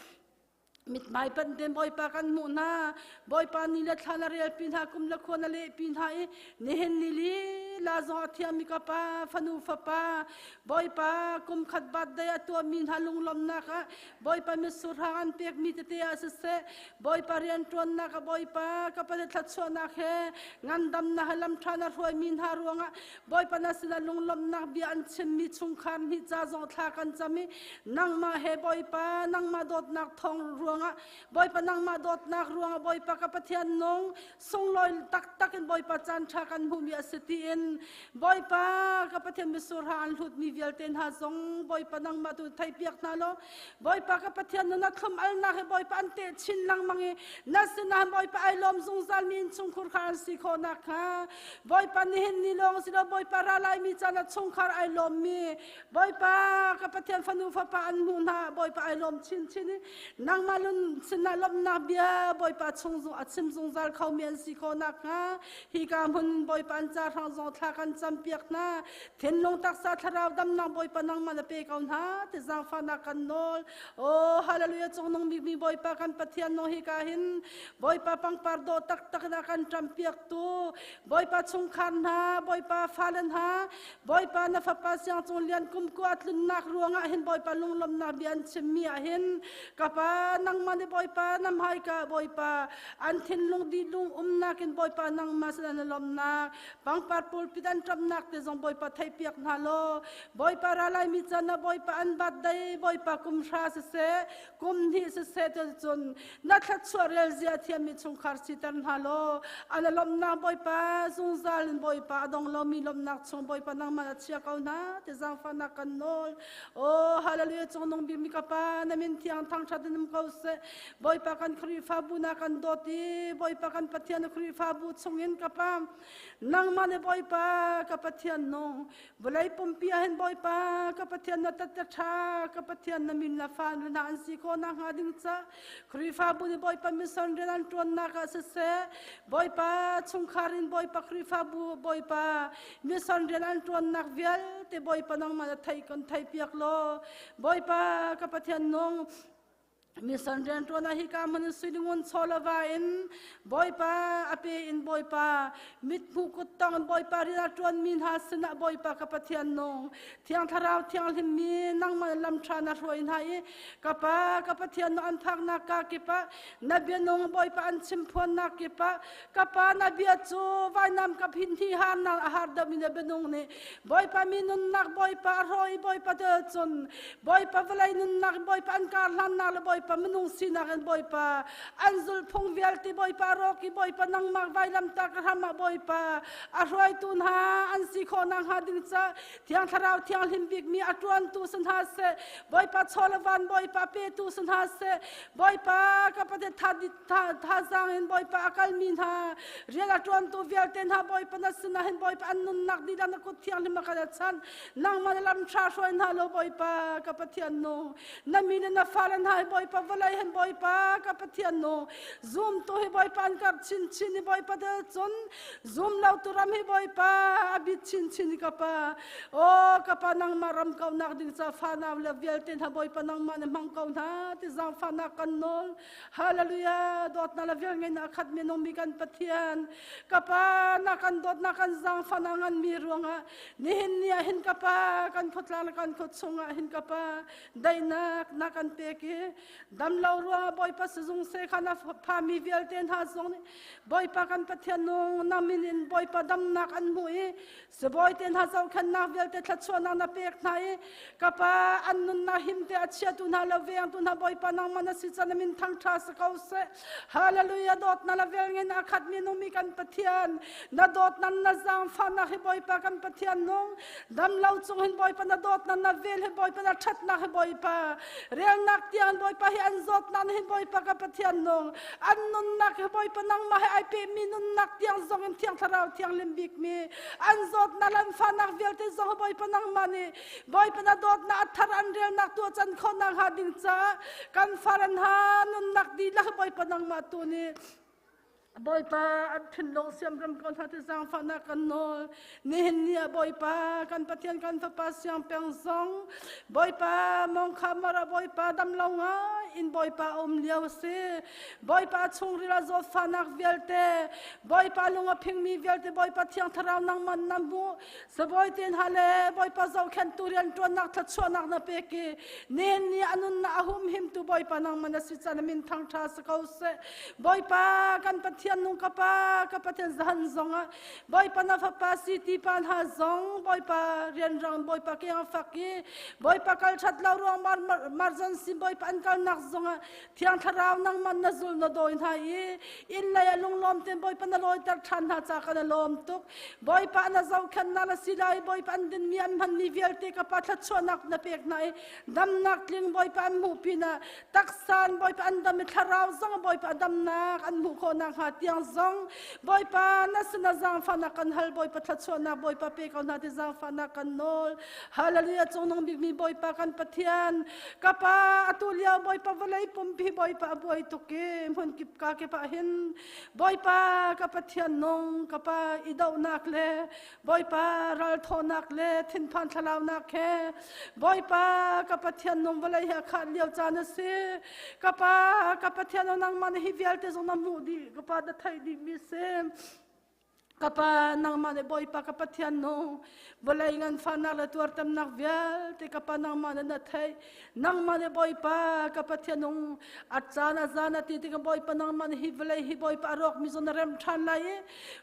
Mithmai panh ten Bawipa kan hmuh hna. Bawipa ni le thla na rel pi hna, kum le khua na leh pi hna i nihin ni li la zong a thiammi ka pa, fanu fapa, Bawipa kum khat birthday a tuahmi hna lunglawmhnak ah Bawipa mitsur hang an pekmi tete ah siseh, Bawipa rianṭuannak ah Bawipa ka pa thluachuahnak he ngandamnak he lamṭha na hruaimi hna ruangah Bawipa na sinah lunglawmhnak bia an chimmi chungkhar hnih ca zong thla kan cam i nangmah he Bawipa nangmah dawtnak thawng ruangah Bawipa nangmah dawtnak ruangah Bawipa ka Pathian nung sunglawi taktak in Bawipa caan ṭha kan hmuhmi a si tiin Bawipa ka Pathian mitsur ha an hlutmi vialte hna zong Bawipa nangmah tu theihpiak hna law Bawipa ka Pathian na thlum alnak hi Bawipa an teh chin lengmang i na sinah Bawipa ai lawm zungzal mi innchungkhur kha an si khawh nakhnga Bawipa nihin ni lawng si lo Bawipa ra laimi caan ah chungkhar ai lawmmi Bawipa ka Pathian fanu fapa an hmuh hna Bawipa ai lawm chinchin i nangmah lun sinah lawmhnak bia Bawipa chung a chim zungzal khomi an si khawh nakhnga hika hmun Bawipa an ca hrang zong thla kan campiak hna thinlung taksa thlarau damnak Bawipa nangmah na pe ko hna ti zaangfahnak kan nawl Oh hallelujah cungnung bikmi Bawipa kan Pathian nung hika hin Bawipa pangpar dawh taktak in a kan ṭampiak tu Bawipa chungkhar hna Bawipa fale hna Bawipa na fapa siang cung lian kumkua tlunnak ruangah hin Bawipa lunglawmhnak bia an chimmi ah hin ka pa nangmah nih Bawipa na hmaika Bawipa an thinlung dihlung umnak in Bawipa nangmah sin an lawmhnak pangpar pulpit an ṭamnak te zong Bawipa theihpiak hna law Bawipa ra laimi can ah Bawipa an bat dei Bawipa kum hra siseh kum hnih siseh cun na thluachuah rel zia thiammi chungkhar siter hna law an lawmhnak Bawipa zungzal in Bawipa a dong lomi lawmhnak chung Bawipa nangmah na chia ko hna ti zaangfahnak kan nawl Oh hallelujah cungnung bikmi ka pa na min thiang thangṭhat in um ko seh Bawipa kan Khrihfabu na kan dawt i Bawipa kan Pathian Khrihfabu chungin ka pa nangmah nih Bawipa ka Pathian nung Vawlei pumpi ah hin Bawipa ka Pathian na tat ṭha ka Pathian na min na fa na an si khawh nakhnga ding ca Khrihfabu nih Bawipa mission rian an ṭuannak ah siseh Bawipa chungkhar in Bawipa Khrihfabu Bawipa mission rian an ṭuannak vialte Bawipa nangmah na thei kan theipiak law Bawipa ka Pathian nung Mission rianṭuan ah hika hmun in suilingun chawlava in Bawipa a pe in Bawipa mithmuh kuttong in Bawipa rian a ṭuanmi hna sinah Bawipa ka Pathian nung Thiang Thlarau thianghlim mi nangmah lam ṭha na hruai hna i ka Pa ka Pathian nung an phaknak ka kip ah na bia nung Bawipa an chimphuannak kip ah ka Pa na bia cu vainam ka phin hi harnak a har deuhmi na bianung nih Bawipa mi nunnak Bawipa a hraw i Bawipa te cun Bawipa vawlei nunnak Bawipa an kar hlannak le Bawipa minung sinak in Bawipa an zulhphung vialte Bawipa rawk i Bawipa nangmah vailamtak hram ah Bawipa a hruaitu hna an si khawh nakhnga ding ca Thiang Thlarau thianghlim bikmi a ṭuantu si hna seh Bawipa chaw le van Bawipa petu si hna seh Bawipa ka Pathian thazaang in Bawipa a kalmi hna rian a ṭuantu vialte hna Bawipa na sinah hin Bawipa an nunnak dihlak na kut thianghlim a kan a chan nangmah na lam ṭha hruai hna lo Bawipa ka Pathian nu na mi le na fale hna hi Bawipa vawlei hin Bawipa ka Pathian nu zumtu hi Bawipa an karh chinchin i Bawipa te cun zum lo tu ram hi Bawipa a bit chinchin i ka pa Aw ka pa nangmah ram kaunak ding ca fanau le vialte hna Bawipa nangmah na hmang ko hna ti zaangfahnak kan nawl. Hallelujah dawtnak le velngeihnak a khat mi nungmi kan Pathian ka pa na kan dawtnak kan zaangfahnak ngan mi ruangah nihin ni ah hin ka pa kan khuatlang le kan khua chungah hin ka pa daihnak na kan pek i damlo ruangah Bawipa sizung se kha na phami vialte hna zong nih Bawipa kan Pathian nung na min in Bawipa damnak an hmu i Sibawi te hna zohkhenhnak vialte thluachuahnak na pek hna i ka pa an nunnak him te a chiatu hna le vengtu hna Bawipa nangmah na si can na min thangṭha si ko seh. Hallelujah dawtnak le velngein a khatmi nungmi kan Pathian na dawtnak na zaangfahnak hi Bawipa kan Pathian nung damlo cung hin Bawipa na dawtnak na vel hi Bawipa na ṭhatnak hi Bawipa relnak tiang Bawipa hi an zawtnak hin Bawipa ka Pathian nung an nunnak hi Bawipa nangmah he ai pehmi nunnak tiang zong in Thiang Thlarau thianghlim bikmi an zawtnak an fahnak vialte zong Bawipa nangmah nih Bawipa na dawtnak a thar an relnak tu can khawhnak hnga ding caah kan far an ha nunnak dihlak Bawipa nangmah tu nih Bawipa an thinlung siamram ko hna ti zaangfahnak kan nawl. Nihin ni ah Bawipa kan Pathian kan Fapa siang peng zong Bawipa mong kha mara Bawipa dam lo ngai. in Bawipa a um lio a si. Bawipa chungril ah zawtfahnak vialte, Bawipa lung a phingmi vialte Bawipa Thiang Thlarau nangmah na hmuh. Sabawi te hna le Bawipa zohkhenhtu rianṭuannak thluachuahnak na pek i nihin ni a nunnak a humhimtu Bawipa nangmah na si caan a min thangṭha si ko seh. Bawipa kan Pathian nung ka Pa, ka Pathian zahan zongah Bawipa na fapa si ti pa hna zong Bawipa rianrang Bawipa keng a fak i Bawipa kal ṭhat lo ruang marjan sin Bawipa an kalnak zongah Thiang Thlarau nangmah na zul na dawi hna i inn lei ah lunglawm tein Bawipa na lawiter ṭhan hna ca kan i lawm tuk. Bawipa na zohkhenhnak na si lai Bawipa an dinmi an hmanmi vialte ka pa thluachuahnak na pek hna i damnak tling Bawipa an hmuh pinah taksa in Bawipa an dam i thlarau zong Bawipa damnak an hmuh khawh nakhnga tiang zong Bawipa na sinah zaangfahnak kan hal Bawipa thluachuahnak Bawipa pe ko hna ti zaangfahnak kan nawl Hallelujah cungnung bikmi Bawipa kan Pathian ka pa atu lio Bawipa vawlei pumpi Bawipa a buai tuk i hmun kip ka kip ah hin Bawipa ka Pathian nung ka pa i dohnak le Bawipa ralthawhnak le thinphan thlalaunak he Bawipa ka Pathian nung vawlei he a khah lio caan a si. Ka Pa ka Pathian nangmah na hi vialte zong na hmuh dih ka Pa na theih dihmi si. Ka Pa nangmah nih Bawipa ka Pathian nung vawlei nganfahnak le tuartemnak vialte ka Pa nangmah nih na theih. Nangmah nih Bawipa ka Pathian nung a caan a zan a ti tikah Bawipa nangmah nih hi vawlei hi Bawipa a rawkmi zong na remh ṭhan lai i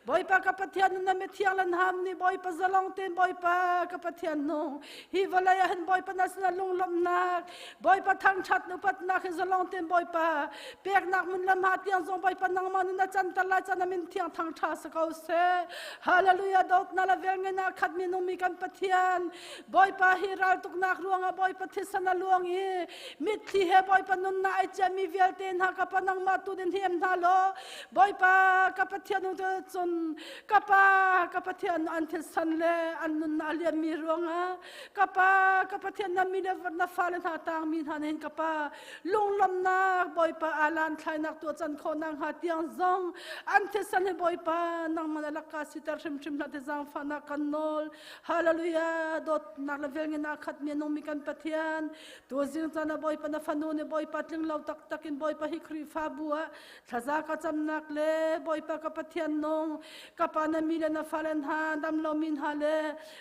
Bawipa ka Pathian na mithiang lan ham nih Bawipa zalong tein Bawipa ka Pathian nung hi vawlei ah hin Bawipa na sinah lunglawmhnak Bawipa thangṭhat upatnak hi zalong tein Bawipa peknak mun lam ha tiang zong Bawipa nangmah nih na canter lai can min thiang thangṭha si ko seh. Hallelujah dawtnak le velngeihnak khat mi nungmi kan Pathian Bawipa hi raltuknak ruangah Bawipa thisen a luang i mitthli he Bawipa nunnak ai ciami vialte hna ka pa nangmah tu din hem hna law Bawipa ka Pathian cun ka pa ka Pathian an thisen le an nunnak a liammi ruangah ka pa ka Pathian na mi le na fale hna tangmi hna hin ka pa lunglawmnak Bawipa alan thlainak tuah can khawhnak hnga tiang zong an thisen hi Bawipa nangmah na lakka siter hrimhrim hlah te zaangfahnak kan nawl Hallelujah dawtnak le velngen ah khat mi nungmi kan Pathian tuzing caan ah Bawipa na fanu nih Bawipa tling lo taktak in Bawipa hi Khrihfabu ah thlaza ka camnak le Bawipa ka Pathian nung ka pa na mi le na fale hna dam lo mi hna le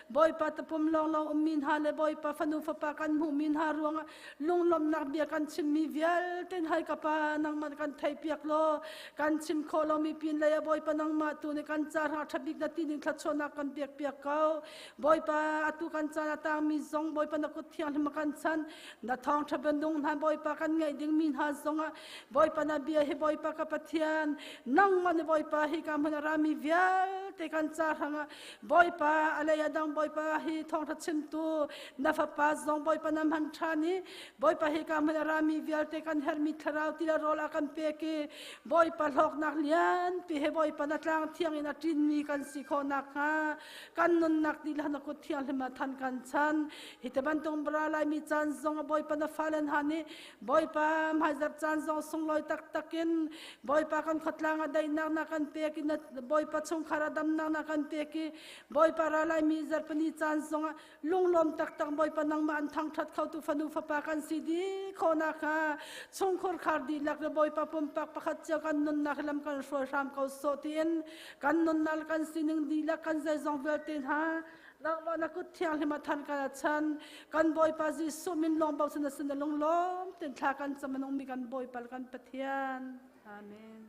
Bawipa tapum lawng lawng ummi hna le Bawipa fanu fapa kan hmuhmi hna ruangah lunglawmhnak bia kan chimmi vialte hai ka pa nangmah kan theihpiak law kan chim khawh lomi pin lei ah Bawipa nangmah tu nih kan ca hrang ṭha bik na ti ning thluachuahnak kan pek piak ko Bawipa atu kan caan a tangmi zong Bawipa na kut thianghlim a kan chan na thawngṭha bianung hna Bawipa kan ngeih dingmi hna zongah Bawipa na bia hi Bawipa ka Pathian nangmah nih Bawipa hi ka hmun a rami vialte kan ca hrangah Bawipa a lei a dang Bawipa hi thawngṭha chimtu na fapa zong Bawipa na hman ṭhan i Bawipa hi ka hmun a rami vialte kan herhmi thlarau ti le rawl a kan pek i Bawipa hlawknak lianpi he Bawipa na tlang thiang in a ṭinmi kan si khawh nakhnga kan nunnak dihlak na kut thianghlim ah than kan chan hi te bantuk bara laimi caan zong Bawipa na fale hna nih Bawipa hmaizarh caan zong sunglawi taktak in Bawipa kan khuatlang ah daihnak na kan pek i Bawipa chungkhar ah damnak na kan pek i Bawipa ra laimi zarhpini caan zongah lunglawm taktak Bawipa nangmah an thangṭhat khotu fanu fapa kan si dih khawhnak hnga chungkhur khar dihlak le Bawipa pumpak pakhat cio kan nunnak lam kan hruai hram ko sawh tiin kan nunnak kan sining dihlak kan zeizong vialte hna Nangmah na kut thianghlim a than kan a chan kan Bawipa Jesuh min lawng bochan na sin na lunglawm ten thla kan cam anung mi kan Bawipa kan Pathian. Amen.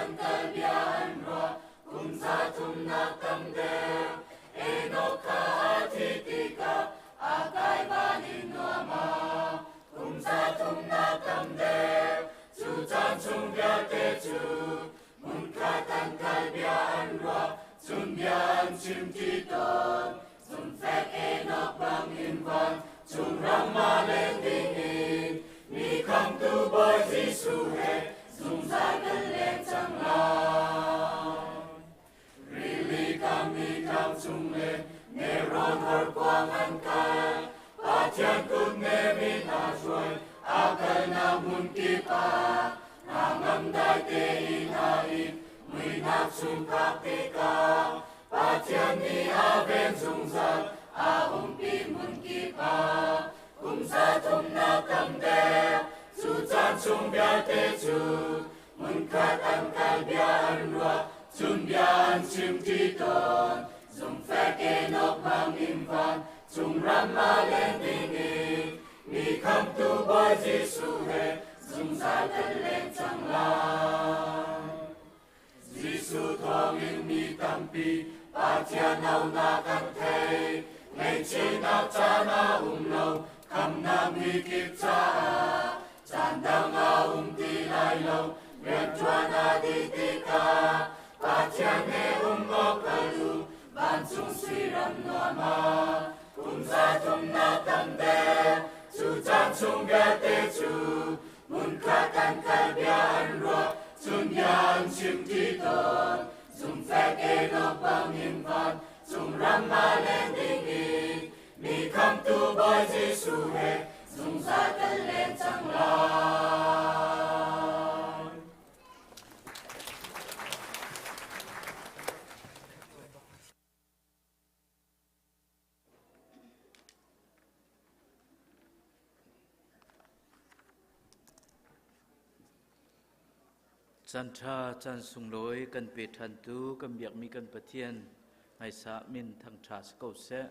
an kal bia an ruah kum za thumnak tam deuh. Enok kha a thi tikah a kai van in nuam ah kum za thumnak tam deuh. Cu caan chung vialte cu hmunkhat an kal bia an ruah cun bia an chim ṭi tawn. Zumhfek Enok bangin van cung ram ah leng dingin mi khamhtu Bawi Jesuh he zungzal kan leng cang lai. Rili kam i tlang cung le nelrawn horkuang an kal. Pathian kut nem in a hruai, a kalnak hmun kip ah. Hna ngam dai tein a it, muihnak chung phak tikah. Pathian nih a ven zungzal, a umpi hmun kip ah. Kum za thumnak tam deuh, cu caan chung vialte cu hmunkhat an kal bia an ruah, cun bia an chimṭi tawn. Zumhfek Enok bangin van cung ram ah len dingin mi khamhtu Bawi Jesuh he zungzal kan leng cang lai. Jesuh thawngin mi tampi Pathian aunak an thei. Ngaihchihnak caan a um lo, khamhnak mi kip caah. Caan dang a um ti lai lo, rianṭuan a dih tikah. Pathian he um awk kal u, vancung sui ram nuam ah. Kum za thumnak tam deuh, cu caan chung vialte cu hmunkhat an kal bia an ruah, cun bia an chimṭi tawn. Zumhfek Enok bangin van cung ram ah len dingin mi khamhtu Bawi Jesuh he zungzal kan leng cang lai. Caan ṭha, caan sunglawi kan pe ṭhantu kan biakmi kan Pathian hmaisa min thangṭha si ko seh.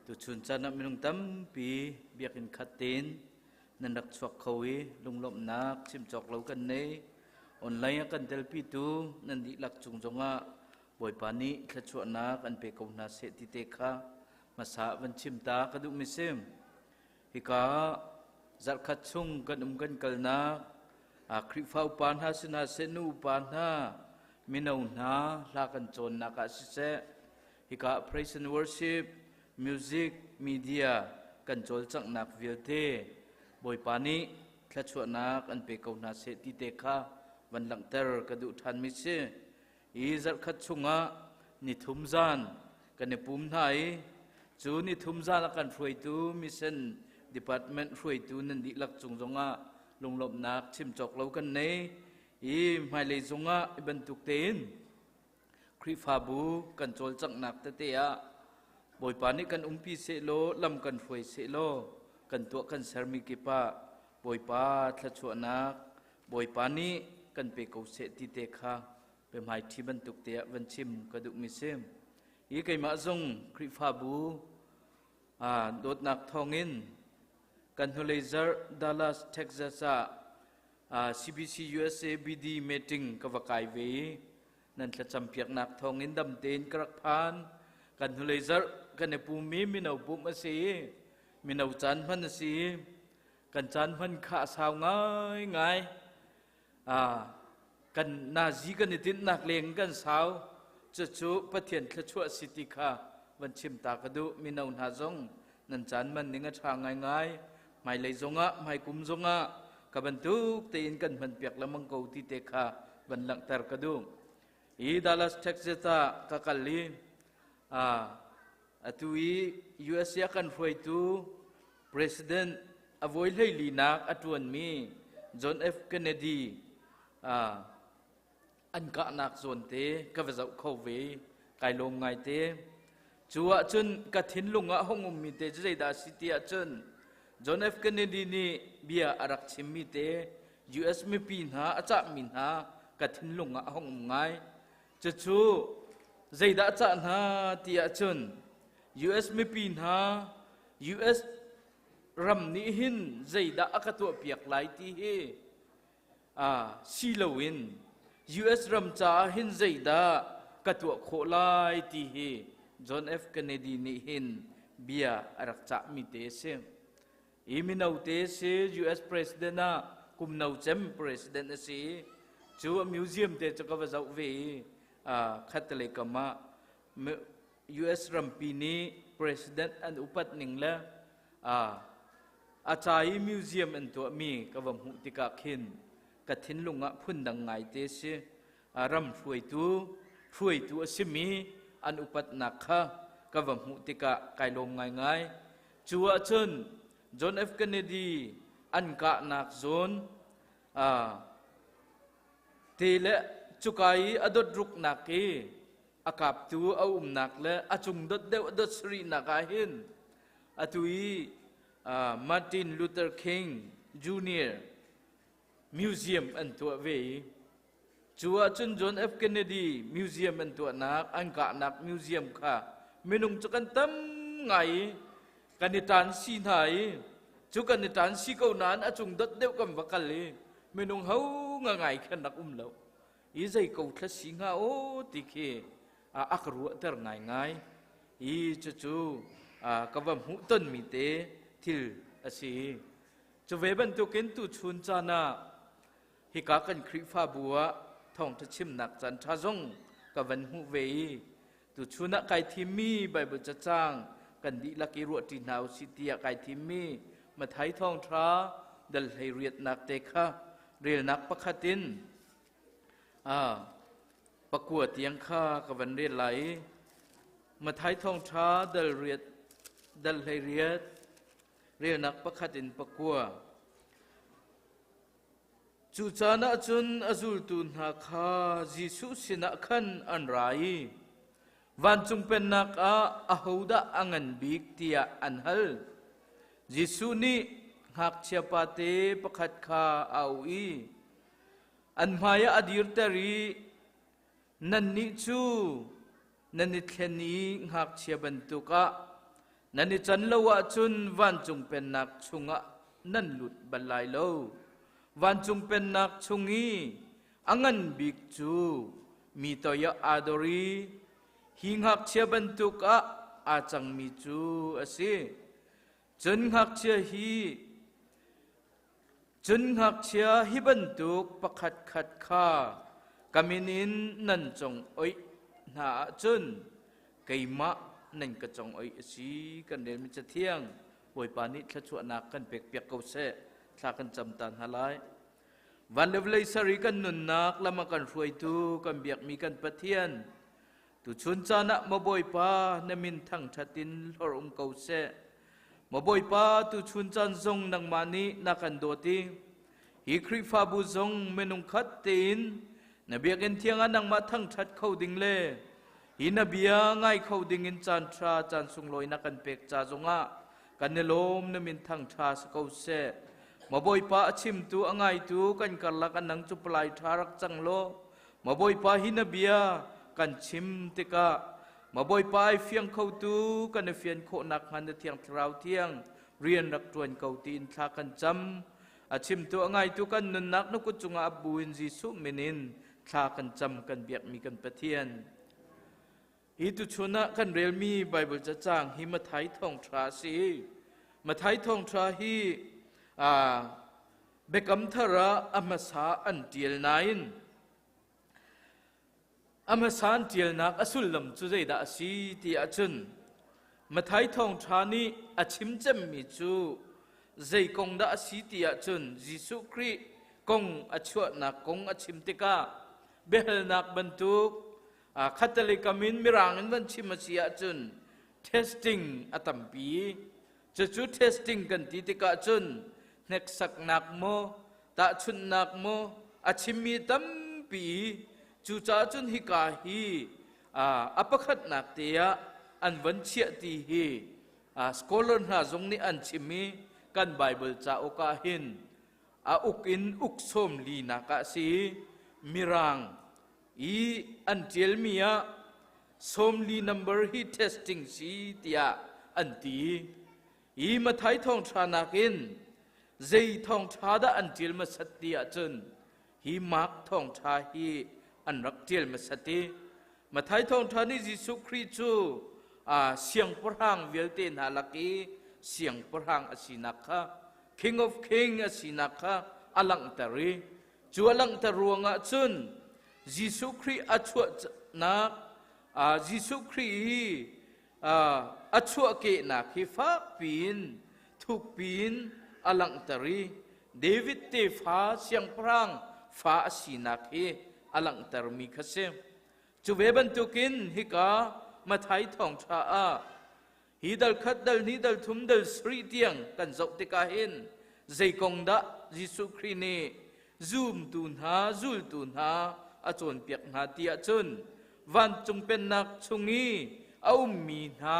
Tuchun caan ah minung tampi biakinn khat tein nan rak chuak kho i lunglawmhnak chim cawk lo kan nei. Online a kan telpitu nan dihlak cung zongah Bawipa nih thluachuahnak an pe ko hna seh ti te kha hmasa van chim ta ka duhmi si. Hika zarhkhat chung kan um kan kalnak Khrihfa upa hna si hna seh, nu upa hna, mino hna hla kan cawnnak ah siseh, hika praise and worship, music, media kan cawlcanghnak vialte Bawipa nih thluachuahnak an pe ko hna seh ti te kha van langhter ka duh ṭhanmi si. Hi zarhkhat chungah nithum zan kan i pum hna i cu nithum zan a kan hruaitu mission department hruaitu nan dihlak cung zongah lunglawmhnak chim cawk lo kan nei i hmailei zongah i bantuk tein Khrihfabu kan cawlcanghnak tete ah Bawipa nih kan umpi sehlaw lam kan hruai sehlaw kan tuah kan sermi kip ah Bawipa thluachuahnak Bawipa nih kan pe ko seh ti te kha biahmaiṭhi bantuk te ah van chim ka duhmi si. Hi keimah zong Khrihfabu dawtnak thawngin kan hnulei zarh Dallas, Texas ah CBC USA BD meeting ka va kai ve i nan thlacam piaknak thawngin dam tein ka rak phan. Kan hnulei zarh kan i pummi mino pumh a si i mino caan hman a si i kan caan hman kha a sau ngaingai. Kan nazi kan i tinhnak leng kan sau. Cucu Pathian thluachuah si ti kha van chim ta ka duh. Mino hna zong nan caan man ning a ṭha ngaingai. Hmailei zongah, hmaikum zongah ka bantuk tein kan hman piak lengmang ko ti te kha van langhter ka duh. Hi Dallas, Texas ah ka kal i atu i USA kan hruaitu President a voi hleilinak a ṭuanmi John F. Kennedy an kahnak zawn te ka va zoh kho ve kai lawm ngaite. Cu ahcun ka thinlung ah hung ummi te cu zeidah a si ti ahcun John F. Kennedy nih bia a rak chimmi te US mipi hna a cahmi hna ka thinlung ah a hung um ngai. Cucu zeidah a cah hna ti ahcun US mipi hna US ram nih hin zeidah a ka tuahpiak lai ti hi si loin US ram caah hin zeidah ka tuah khawh lai ti hi John F. Kennedy nih hin bia a rak cahmi te a si. Hi mino te si US president ah kum no cem president a si. Cu a museum te cu ka va zoh ve i khattelei kam ah US rampi nih president an upat ning le a ca i museum an tuahmi ka va hmuh tikah khin ka thinlung ah phundang ngaite si. Ram hruaitu hruaitu a simi an upatnak kha ka va hmuh tikah kai lawm ngaingai. Cu ahcun John F. Kennedy an kahnak zawn te le cuka i a dot ruknak i a kaptu a umnak le a cung dot deuh a dot sarihnak ah hin atu i Martin Luther King Jr. Museum an tuah ve i cu ahcun John F. Kennedy Museum an tuahnak an kahnak museum kha minung cu kan tam ngai i kan i ṭan si hna i cu kan i ṭan si ko nain a cung dot deuh kan va kal i minung ho nga ngai khan rak um lo i zei ko thla si hnga aw ti khi a ka ruahter ngaingai i cucu ka va hmuh tonmi te thil a si. Cu ve bantukin tuchun caan ah hika kan Khrihfabu ah thawngṭha chimnak caan ṭha zong ka van hmuh ve i tuchun ah kai thimmi Baibal cacang kan dihlak i ruahṭi hna usih tiah kai thimmi Matthai thawngṭha dal 18nak te kha relnak pakhat in pakua tiang kha ka van rel lai i Matthai thawngṭha dal riat dal 18 Relnak pakhat in pakua. Cu caan ah cun a zultu hna kha Jesuh sinah khan an ra i vancung pennak ah ahodah a ngan bik tiah an hal. Jesuh nih ngakchia pate pakhat kha a auh i an hmaiah a dirter i Nannih cu nan i thlen i ngakchia bantuk ah nan i can lo ahcun vancung pennak chungah nan lut bal lai lo. Vancung pennak chung i a ngan bik cu mi toiah aa dor i hi ngakchia bantuk ah aa cangmi cu a si. Cun ngakchia hi Cun ngakchia hi bantuk pakhatkhat kha ka min in nan congoih hna ahcun keimah nan ka congoih a si. Kan relmi Cathiang Bawipa nih thluachuahnak kan pekpiak ko seh. Thla kan cam ta hna lai. Van le vawlei ser i kan nunnak lam a kan hruaitu kan biakmi kan Pathian Tuchun caan ah maw Bawipa na min thangṭhat in hlorh um ko seh. Maw Bawipa tuchun caan zong nangmah nih na kan dawt i hi Khrihfabu zong minung khat tein na biakinn thiang ah nangmah thangṭhat kho ding le hi na bia ngai kho ding in caan ṭha caan sunglawi na kan pek ca zongah kan i lawm na min thangṭha si ko seh. Maw Bawipa a chimtu a ngaitu kan karlak ah nang cu palai ṭha rak cang law Ma Bawipa hi na bia kan chim tikah Ma Bawipa ai fiang khotu kan i fian khawhnak hnga na Thiang Thlarau thiang rian rak ṭuan ko tiin thla kan cam. A chimtu a ngaitu kan nunnak na kut cungah ap buin Jesuh min in thla kan cam kan biakmi kan Pathian. Hi tuchun ah kan relmi Baibal cacang hi Matthai thawngṭha a si. Matthai thawngṭha hi Biakam Thar ah a hmasa an ṭial nain a hmasa an ṭialnak a sullam cu zeidah a si ti ahcun Matthai thawngṭha nih a chim cemmi cu zei kong dah a si ti ahcun Jesuh Khrih kong a chuahnak kong a chim tikah biahalnak bantuk Catholic in Mirang in van chim a si ahcun testing a tampi. Cucu testing kan ti tikah cun hneksaknak maw, tahchunhnak maw a chimmi tampi i cucaah cun hika hi a pakhatnak te ah an van chiah ti hi scholar hna zong nih an chim i kan Bible cauk ah hin a uk in uk sawm linak ah si Mirang i an ṭialmi ah 40 number hi testing si tiah an ti i Matthai thawngṭha nakin zei thawngṭha dah an ṭial hmasat ti ahcun hi Mark thawngṭha hi. an rak ṭial hmasat i Matthai thawngṭha nih Jesuh Khrih cu siangpahrang vialte hna lak i siangpahrang a sinak kha King of King a sinak kha a langhter i cu a langhter ruangah cun Jesuh Khrih a chuahnak Jesuh Khrih hi a chuahkehnak hi fakpi in thukpi in a langhter i David tefa siangpahrang fa a sinak hi a langhtermi kha si. Cu ve bantukin hika Matthai thawngṭha ah hi dal khat dal hnih dal thum dal sarih tiang kan zoh tikah hin zei kong dah Jesuh Khrih nih zumtu hna zultu hna a cawnpiak hna ti ahcun vancung pennak chung i a ummi hna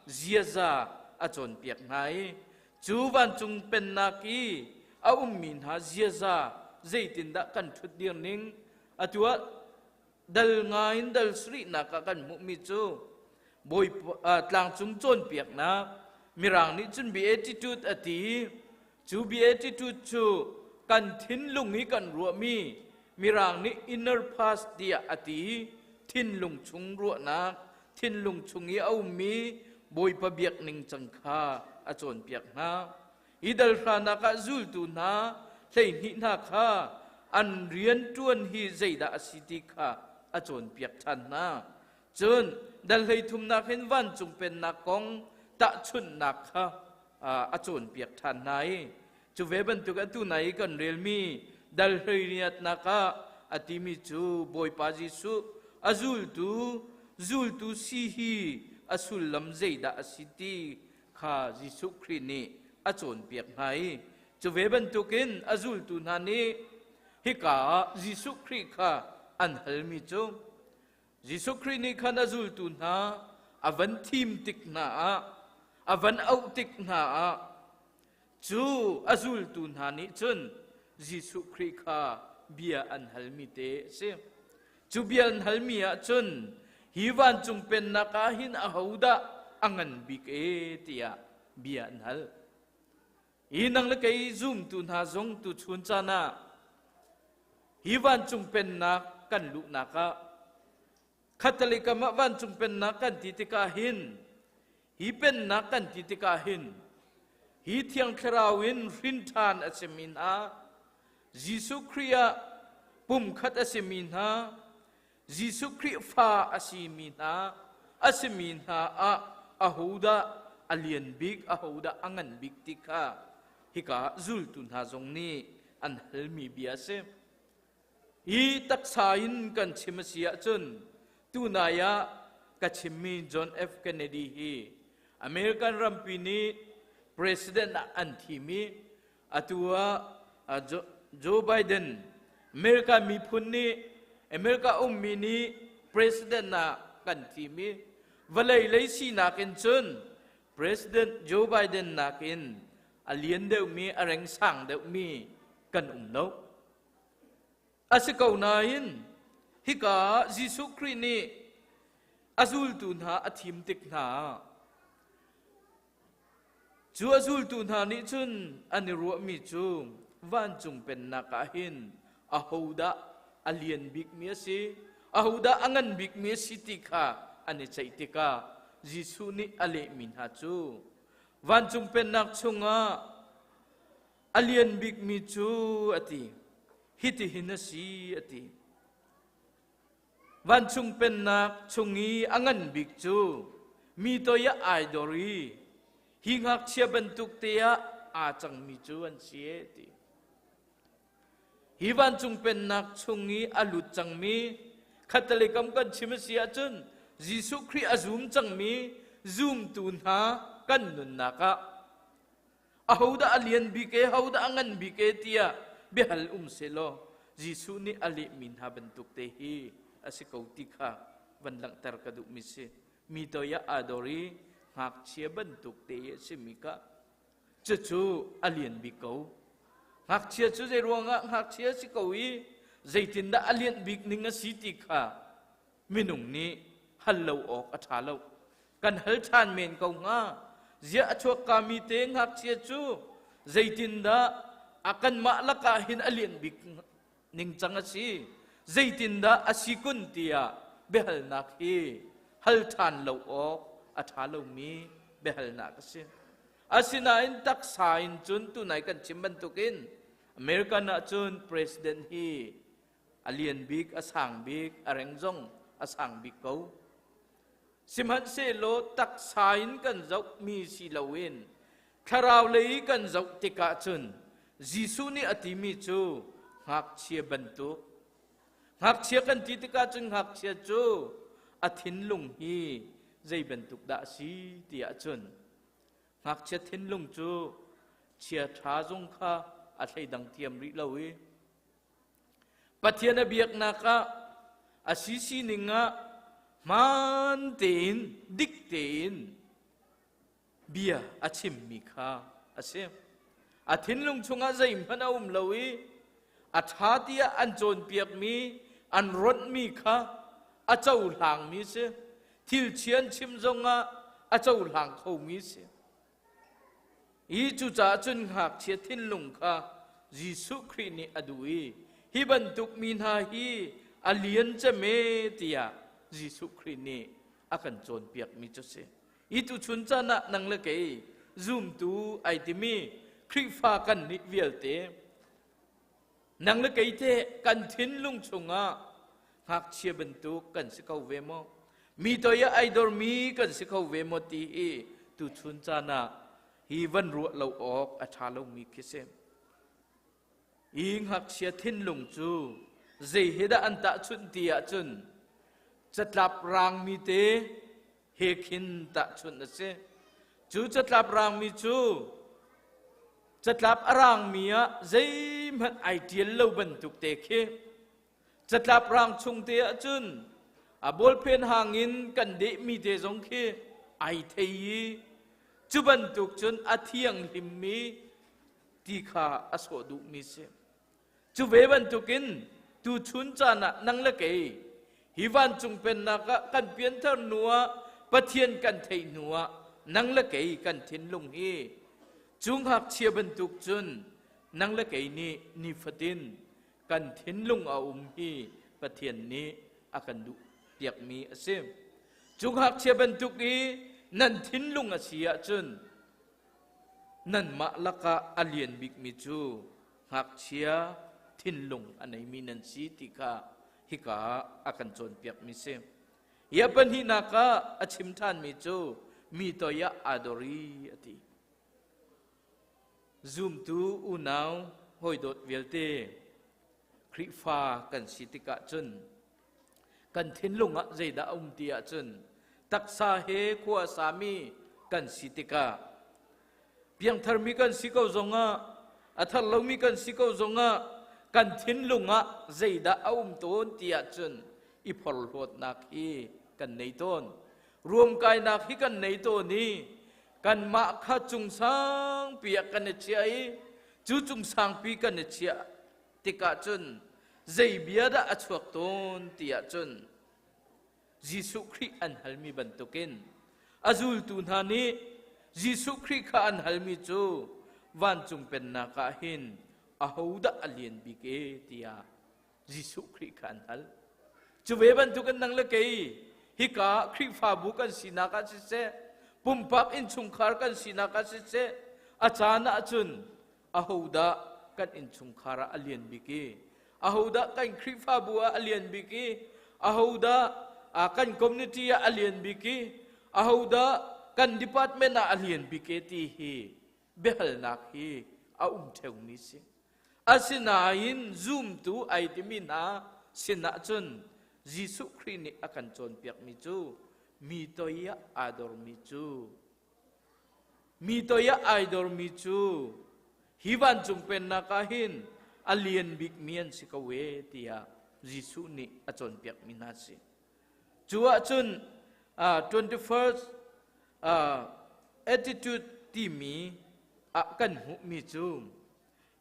ziaza a cawnpiak hna i cu vancung pennak i a ummi hna ziaza zeitindah kan ṭhutdir ning atu ah dal nga in dal sarihnak ah kan hmuhmi cu bawi tlangcung cawnpiaknak mirang nih cun beatitude a ti cu beatitude cu kan thinlung i kan ruahmi mirang nih inner past tiah a ti thinlung chung ruahnak thinlung chung i a ummi bawipa biak ning cang kha a cawnpiak hna Hi dal hranak ah zultu hna 12 hna kha an rian ṭuan hi zeidah a si ti kha a cawnpiak ṭhan hna. Cun dal hleithumnak hin vancung pennak kong tahchunhnak kha a cawnpiak ṭhan hna i cu ve bantuk atu nai i kan relmi dal hleiriatnak ah a timi cu Bawipa Jesuh a zultu zultu si hi a sullam zeidah a si ti kha Jesuh Khrih nih a cawnpiak hna i cu ve bantukin a zultu hna nih hika ah Jesuh Khrih kha an halmi cu Jesuh Khrih nih khan a zultu hna a van thim tik hna ah a van auh tik hna ah cu a zultu hna nih cun Jesuh Khrih kha bia an halmi te a si. Cu bia an halmi ah cun hi vancung pennak ah hin ahodah a ngan bik e tiah bia an hal. Hi nang le kei zumtu hna zong tu chun caan ah hi vancung pennak kan luhnak ah Khattalei kam ah vancung pennak kan ti tikah hin hi pennak kan ti tikah hin hi thiang thlarau in hrin ṭhan a simi hna Jesuh Khrih ah pumkhat a simi hna Jesuh Khrih fa a simi hna a simi hna ah ahodah a lian bik ahodah a ngan bik ti kha hika zultu hna zong nih an halmi bia a si. Hi taksa in kan chim a si ahcun tunai ah ka chimmi John F. Kennedy hi American rampi nih president ah an thim i atu ah Joe Biden America miphun nih America ummi nih president ah kan thim i vawlei lei sinak in cun President Joe Biden nakin a lian deuhmi a reng sang deuhmi kan um lo. A si ko nain hika ah Jesuh Khrih nih a zultu hna a thim tik hna cu a zultu hna nih cun an i ruahmi cu vancung pennak ah hin ahodah a lian bikmi a si ahodah a ngan bikmi a si ti kha an i ceih tikah Jesuh nih a lehmi hna cu vancung pennak chungah A lian bikmi cu a ti. Hitihin a si a ti. Vancung pennak chung i a ngan bik cu mi toi ah ai dor i hi ngakchia bantuk te ah aa cangmi cu an si e ti. Hi vancung pennak chung i a lut cangmi khattelei kam kan chim a si ahcun Jesuh Khrih a zum cangmi zumtu hna kan nunnak ah Ahodah a lian bik e, ahodah a ngan bik e tiah biahal um sehlaw Jesuh nih a lehmi hna bantuk te hi a si ko ti kha van langhter ka duhmi si. Mi toi ah aa dor i ngakchia bantuk te i a simi kha cucu a lian bik ko. Ngakchia cu zei ruangah ngakchia si ko i zeitindah a lianh bik ning a si ti kha minung nih hal lo awk a ṭha lo. Kan hal ṭhan men ko hnga. Ziah a chuakkami te ngakchia cu zeitindah a kanmah lakah hin a lianh bik ningcang a si. Zeitindah a si kun tiah biahalnak hi hal ṭhan lo awk a ṭha lomi biahalnak a si. Asinain taksa in cun tunai kan chim bantukin American ahcun president hi a lian bik, a sang bik, a reng zong a sang bik ko. Sihmanhsehlaw taksa in kan zohmi si loin thlarau lei kan zoh tikah cun Jesuh nih a timi cu ngakchia bantuk. Ngakchia kan ti tikah cun ngakchia cu a thinlung hi zei bantuk dah a si ti ahcun ngakchia thinlung cu chia ṭha zong kha a thleidang thiam rih lo i Pathian a biaknak ah a si sining ah hmaan tein dik tein bia a chimmi kha a si. A thinlung chungah zeihmanh a um lo i a ṭha tiah an cawnpiakmi an ronhmi kha a cohlangmi si. Thil chia an chim zongah a cohlang khomi si. Hi cucaah cun ngakchia thinlung kha Jesuh Khrih nih a duh i hi bantuk mi hna hi a lian cem e tiah Jesuh Khrih nih a kan cawnpiakmi cu si. Hi tuchun caan ah nang le kei zumtu ai timi Khrihfa kan nih vialte Nang le kei teh kan thinlung chungah ngakchia bantuk kan si ko ve maw? Mi toi ah ai dormi kan si kho ve maw ti hi tuchun caan ah hi van ruah lo awk a ṭha lomi khi si. Hi ngakchia thinlung cu zei he dah an tahchunh ti ahcun catlap rangmi te he khin tahchunh a si. Cu catlap rangmi cu catlap a rangmi ah zeihmanh ai ṭial lo bantuk te khi catlap rang chung te ahcun a bawlphen hang in kan dehmi te zong khi ai thei i cu bantuk cun a thianghlimmi ti kha a sawh duhmi si. Cu ve bantukin tuchun caan ah nang le kei hi vancung pennak ah kan pianthar hnu ah Pathian kan theih hnu ah nang le kei kan thinlung hi cu ngakchia bantuk cun nang le kei nih nifatin kan thinlung a um hi Pathian nih a kan duh piakmi a si. Cu ngakchia bantuk i nan thinlung a si ahcun nanmah lakah a lian bikmi cu ngakchia thinlung a neimi nan si ti kha hika ah a kan cawnpiakmi si. Hi a pahnihnak ah a chim ṭhanmi cu mi toi ah aa dor i a ti. Zumtu unau hawidawt vialte Khrihfa kan si tikah cun kan thinlung ah zeidah a um ti ahcun taksa he khua a sami kan si tikah piangtharmi kan si ko zongah a thar lomi kan si ko zongah kan thinlung ah zeidah a um tawn ti ahcun i phorhlawtnak hi kan nei tawn ruamkainak hi kan nei tawn i kanmah kha cung sangpi ah kan i chiah i cu cung sangpi kan i chiah tikah cun zei bia dah a chuak tawn ti ahcun Jesuh Khrih an halmi bantukin a zultu hna nih Jesuh Khrih kha an halmi cu vancung pennak ah hin ahodah a lian bik e tiah Jesuh Khrih kha an hal. Cu ve bantukin nang le kei hika Khrihfabu kan sinak ah siseh, pumpak innchungkhar kan sinak ah siseh, a caan ahcun ahodah kan innchungkhar ah a lian bik i ahodah kan Khrihfabu ah a lian bik i ahodah kan community ah a lian bik i ahodah kan department ah a lian bik e ti hi biahalnak hi a um ṭheumi si. Asinain zumtu ai timi hna sinah cun Jesuh Khrih nih a kan cawnpiakmi cu mi toi ah aa dormi cu Mi toi ah ai dormi cu hi vancung pennak ah hin a lian bikmi an si ko e tiah Jesuh nih a cawnpiakmi hna si. Cu ahcun 21st attitude timi ah kan hmuhmi cu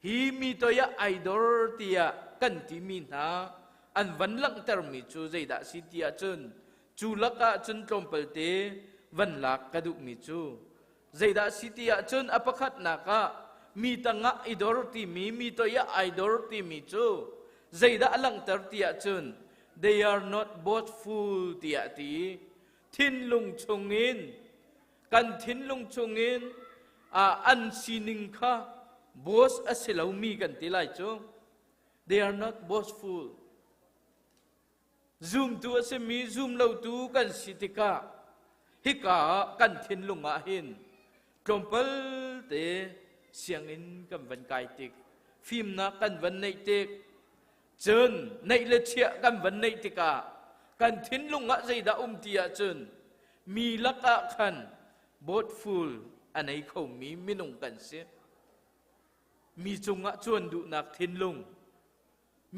hi mi toi ah ai dor tiah kan timi hna an van langhtermi cu zeidah si ti ahcun cu lakah cun tlawmpalte van lak ka duhmi cu zeidah si ti ahcun a pakhatnak ah mi tangah i dor timi mi toi ah ai dor timi cu. Zeidah a langhter ti ahcun they are not boastful tiah a ti. Thinlung chungin kan thinlung chungin an sining kha boast a si lomi kan ti lai cu. They are not boastful. Zumtu a simi zumlotu kan si tikah hika ah kan thinlung ah hin tlawmpal te sianginn kan van kai tik fimnak kan van neih tik cun neih le chiah kan van neih tikah kan thinlung ah zeidah um ti ahcun mi lakah khan boatful a nei khomi minung kan si. Mi cungah cuan duhnak thinlung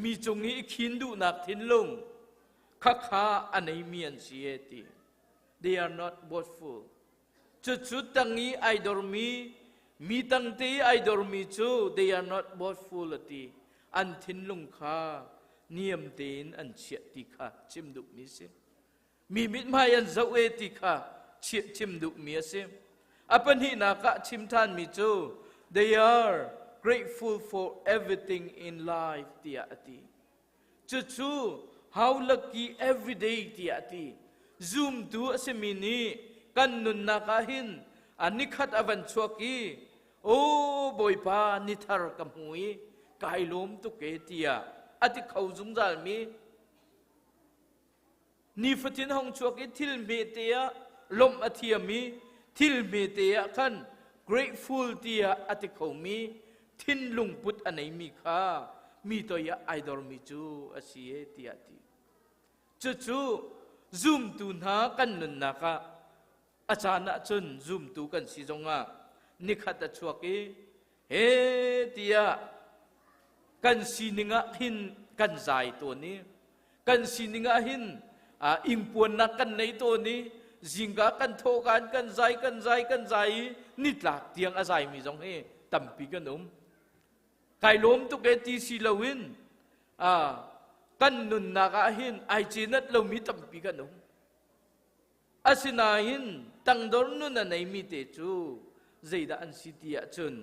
mi cung i khin duhnak thinlung khakha a neimi an si e ti. They are not boastful. Cucu tang i ai dormi mi tangte i ai dormi cu they are not boastful a ti. An thinlung kha niam tein an chiah ti kha chim duhmi si. Mi mithmai an zoh e ti kha chim duhmi a si. A pahnihnak ah chim ṭhanmi cu they are grateful for everything in life tiah a ti. Cucu how lucky every day tiah a ti. Zumtu a simi nih kan nunnak ah hin a nikhat a van chuak i o Bawipa nithar ka hmu i kai lawm tuk e tiah a ti kho zungzalmi Nifatin hong chuak i thil hmete ah lawmh a thiam i thil hmete ah khan grateful tiah a ti khomi thinlung put a neimi kha mi toi ah ai dormi cu a si e tiah a ti. Cucu zumtu hna kan nunnak ah a caan ahcun zumtu kan si zongah nikhat a chuak i he tiah kan sining ah hin kan zai tawn i kan sining ah hin ingpuannak kan nei tawn i zingka kan thawhkan kan zai kan zai kan zai i nitlak tiang a zaimi zong hi tampi kan um. Kai lawm tuk e ti si loin kan nunnak ah hin ai cenat lomi tampi kan um. Asinain tangdor nun a neimi te cu zeidah an si ti ahcun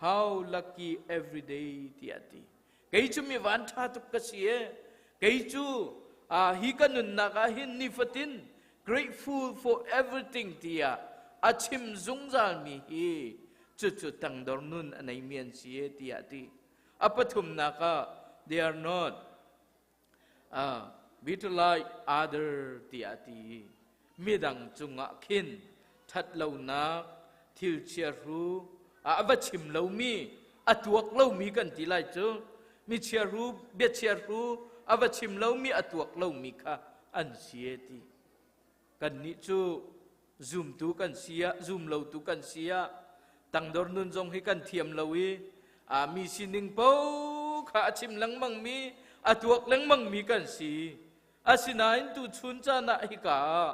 how lucky every day tiah a ti. Kei cu mi van ṭha tuk ka si e. Kei cu hi ka nunnak ah hin nifatin grateful for everything tiah a chim zungzalmi hi cucu tangdor nun a neimi an si e tiah a ti. A pathumnak ah they are not bitter like other tiah a ti. Midang cungah khin ṭhatlonak thil chiahru a va chim lomi a tuak lomi kan ti lai cu mi chiahru bia chiahru a va chim lomi a tuak lomi kha an si e ti. Kannih cu zumtu kan si ah zumlotu kan si ah tangdor nun zong hi kan thiam lo i a mi sining paoh kha a chim lengmang mi a tuak lengmang mi kan si. Asinain tu chun caan ah hika ah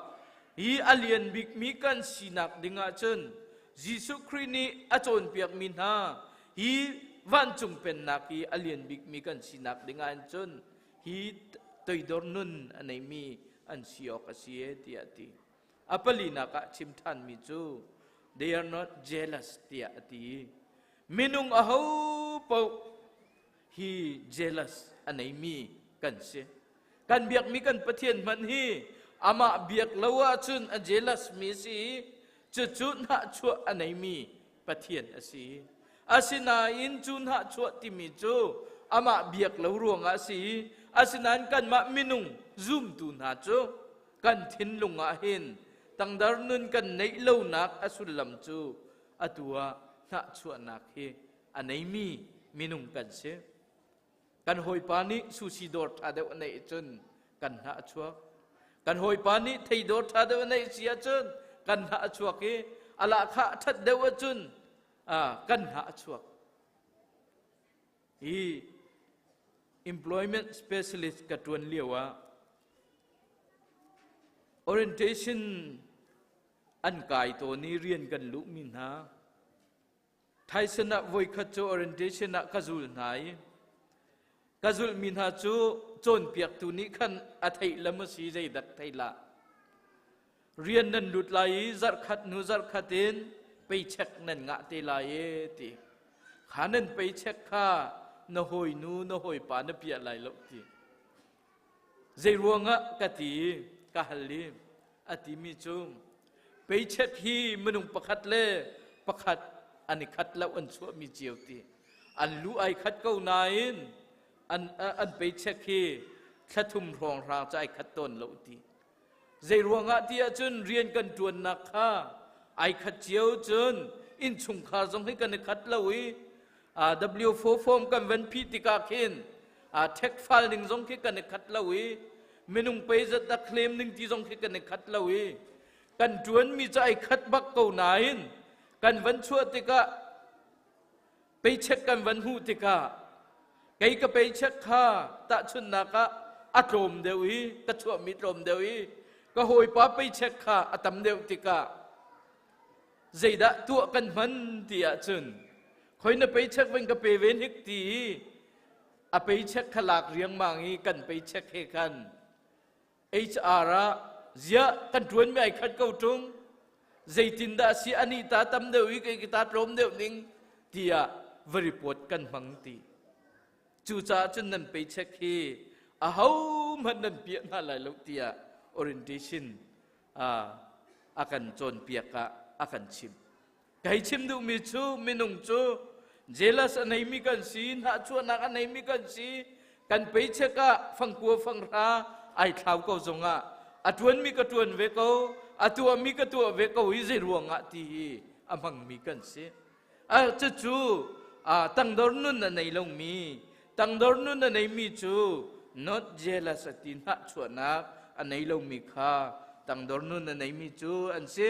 hi a lian bikmi kan sinak ding ahcun Jesuh Khrih nih a cawnpiak mi hna hi vancung pennak hi a lian bikmi kan sinak ding ah cun hi toidor nun a neimi an si awk a si e tiah a ti. A palinak ah chim ṭhanmi cu they are not jealous tiah a ti. Minung aho paoh hi jealous a neimi kan si. Kan biakmi kan Pathian hmanh hi amah biak lo ahcun a jealous mi si i cucu hnahchuah a neimi Pathian a si. Asinain cu hnahchuah timi cu amah biak lo ruangah a si i asinain kanmah minung zumtu hna cu kan thinlung ah hin tangdar nun kan neih lonak a sullam cu atu ah hnahchuahnak hi a neimi minung kan si. Kan hawipa nih sushi dawr ṭha deuh a neih cun kan hnah a chuak. Kan hawipa nih thei dawr ṭha deuh a neih si ahcun kan hnah a chuak i a lahkhah a ṭhat deuh ahcun kan hnah a chuak. Hi employment specialist ka ṭuan lio ah orientation an kai tawn i rian kan luhmi hna Tyson ah voikhat cu orientation ah ka zul hna i ka zulhmi hna cu cawnpiaktu nih khan a theih le maw si zeidak thei lah rian nan lut lai i zarhkhat hnu zarhkhat in paycheck nan ngah te lai e ti kha nan paycheck kha. na hawinu na hawipa na piah lai lo ti. Zei ruangah ka ti ka hal i a timi cu paycheck hi minung pakhat le pakhat an i khat lo an chuahmi cio ti. An lu ai khat ko nain an an paycheck hi thlathum hrawng hrang cu ai khat tawn lo ti. Zei ruangah ti ahcun rian kan ṭuannak kha ai khat cio cun innchungkhar zong hi kan i khat lo i W4 form kan van phih tikah khin tax file ning zong khi kan i khat lo i minung pei zat dah claim ning ti zong khi kan i khat lo i kan ṭuanmi cu ai khat bak ko nain kan van chuah tikah paycheck kan van hmuh tikah kei ka paycheck kha tahchunhnak ah a tlawm deuh i ka chuahmi tlawm deuh i ka hawipa paycheck kha a tam deuh tikah zeidah tuah kan hman ti ahcun khoi na paycheck van ka pe ve hnik ti i a paycheck kha lak riangmang i kan paycheck he khan HR ah ziah kan ṭuanmi ai khat ko ṭung zeitindah si anih ta tam deuh i kei ta tlawm deuh ning tiah va report kan hmang ti. Cucaah cun nan paycheck hi ahohmanh nan piah hna lai lo tiah orientation a kan cawnpiak ah a kan chimh. Kai chim duhmi cu minung cu jealous a neimi kan si, hnahchuahnak a neimi kan si, kan paycheck ah fangkua fanghra ai thlau ko zongah a ṭuanmi ka ṭuan ve ko, a tuahmi ka tuah ve ko hi zei ruangah ti hi a hmangmi kan si. A cucu tangdor nun a nei lomi, tangdor nun a neimi cu not jealous a ti hnahchuahnak a nei lomi kha tangdor nun a neimi cu an si.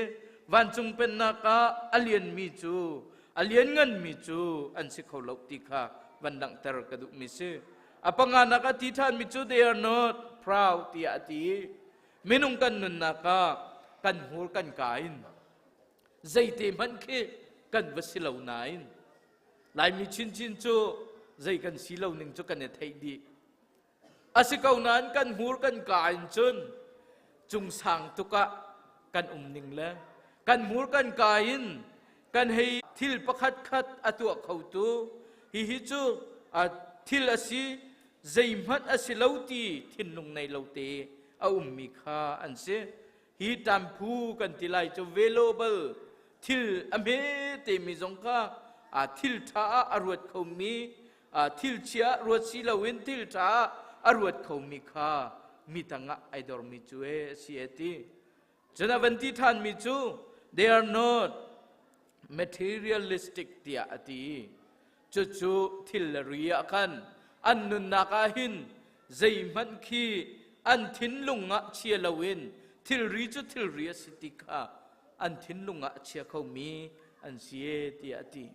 Vancung pennak ah a lianmi cu a liannganmi cu an si kho lo ti kha van langhter ka duhmi si. A panganak a ti ṭhanmi cu they are not proud tiah a ti. Minung kan nunnak ah kan hmur kan ka in zeite hmanh khi kan va si lo nain Laimi chinchin cu zei kan si lo ning cu kan i theih dih. A si ko nain kan hmur kan ka in cun cungsang tuk ah kan um ning le kan hmur kan ka in kan hei thil pakhat khat a tuah khotu hihi cu thil a si zeihmanh a si lo ti thinlung nei lo te a ummi kha an si. Hi ṭamphu kan ti lai cu valuable thil a hme temi zong kha thil ṭha ah a ruat khomi thil chia ruat si loin thil ṭha ah a ruat khomi kha mi tangah ai dormi cu e a si e ti. Cun a van ti ṭhanmi cu they are not materialistic tiah a ti. Cucu thil le ri ah khan an nunnak ah hin zeihmanh khi an thinlung ah chia loin thilri cu thilri a si ti kha an thinlung ah a chia khomi an si e tiah a ti.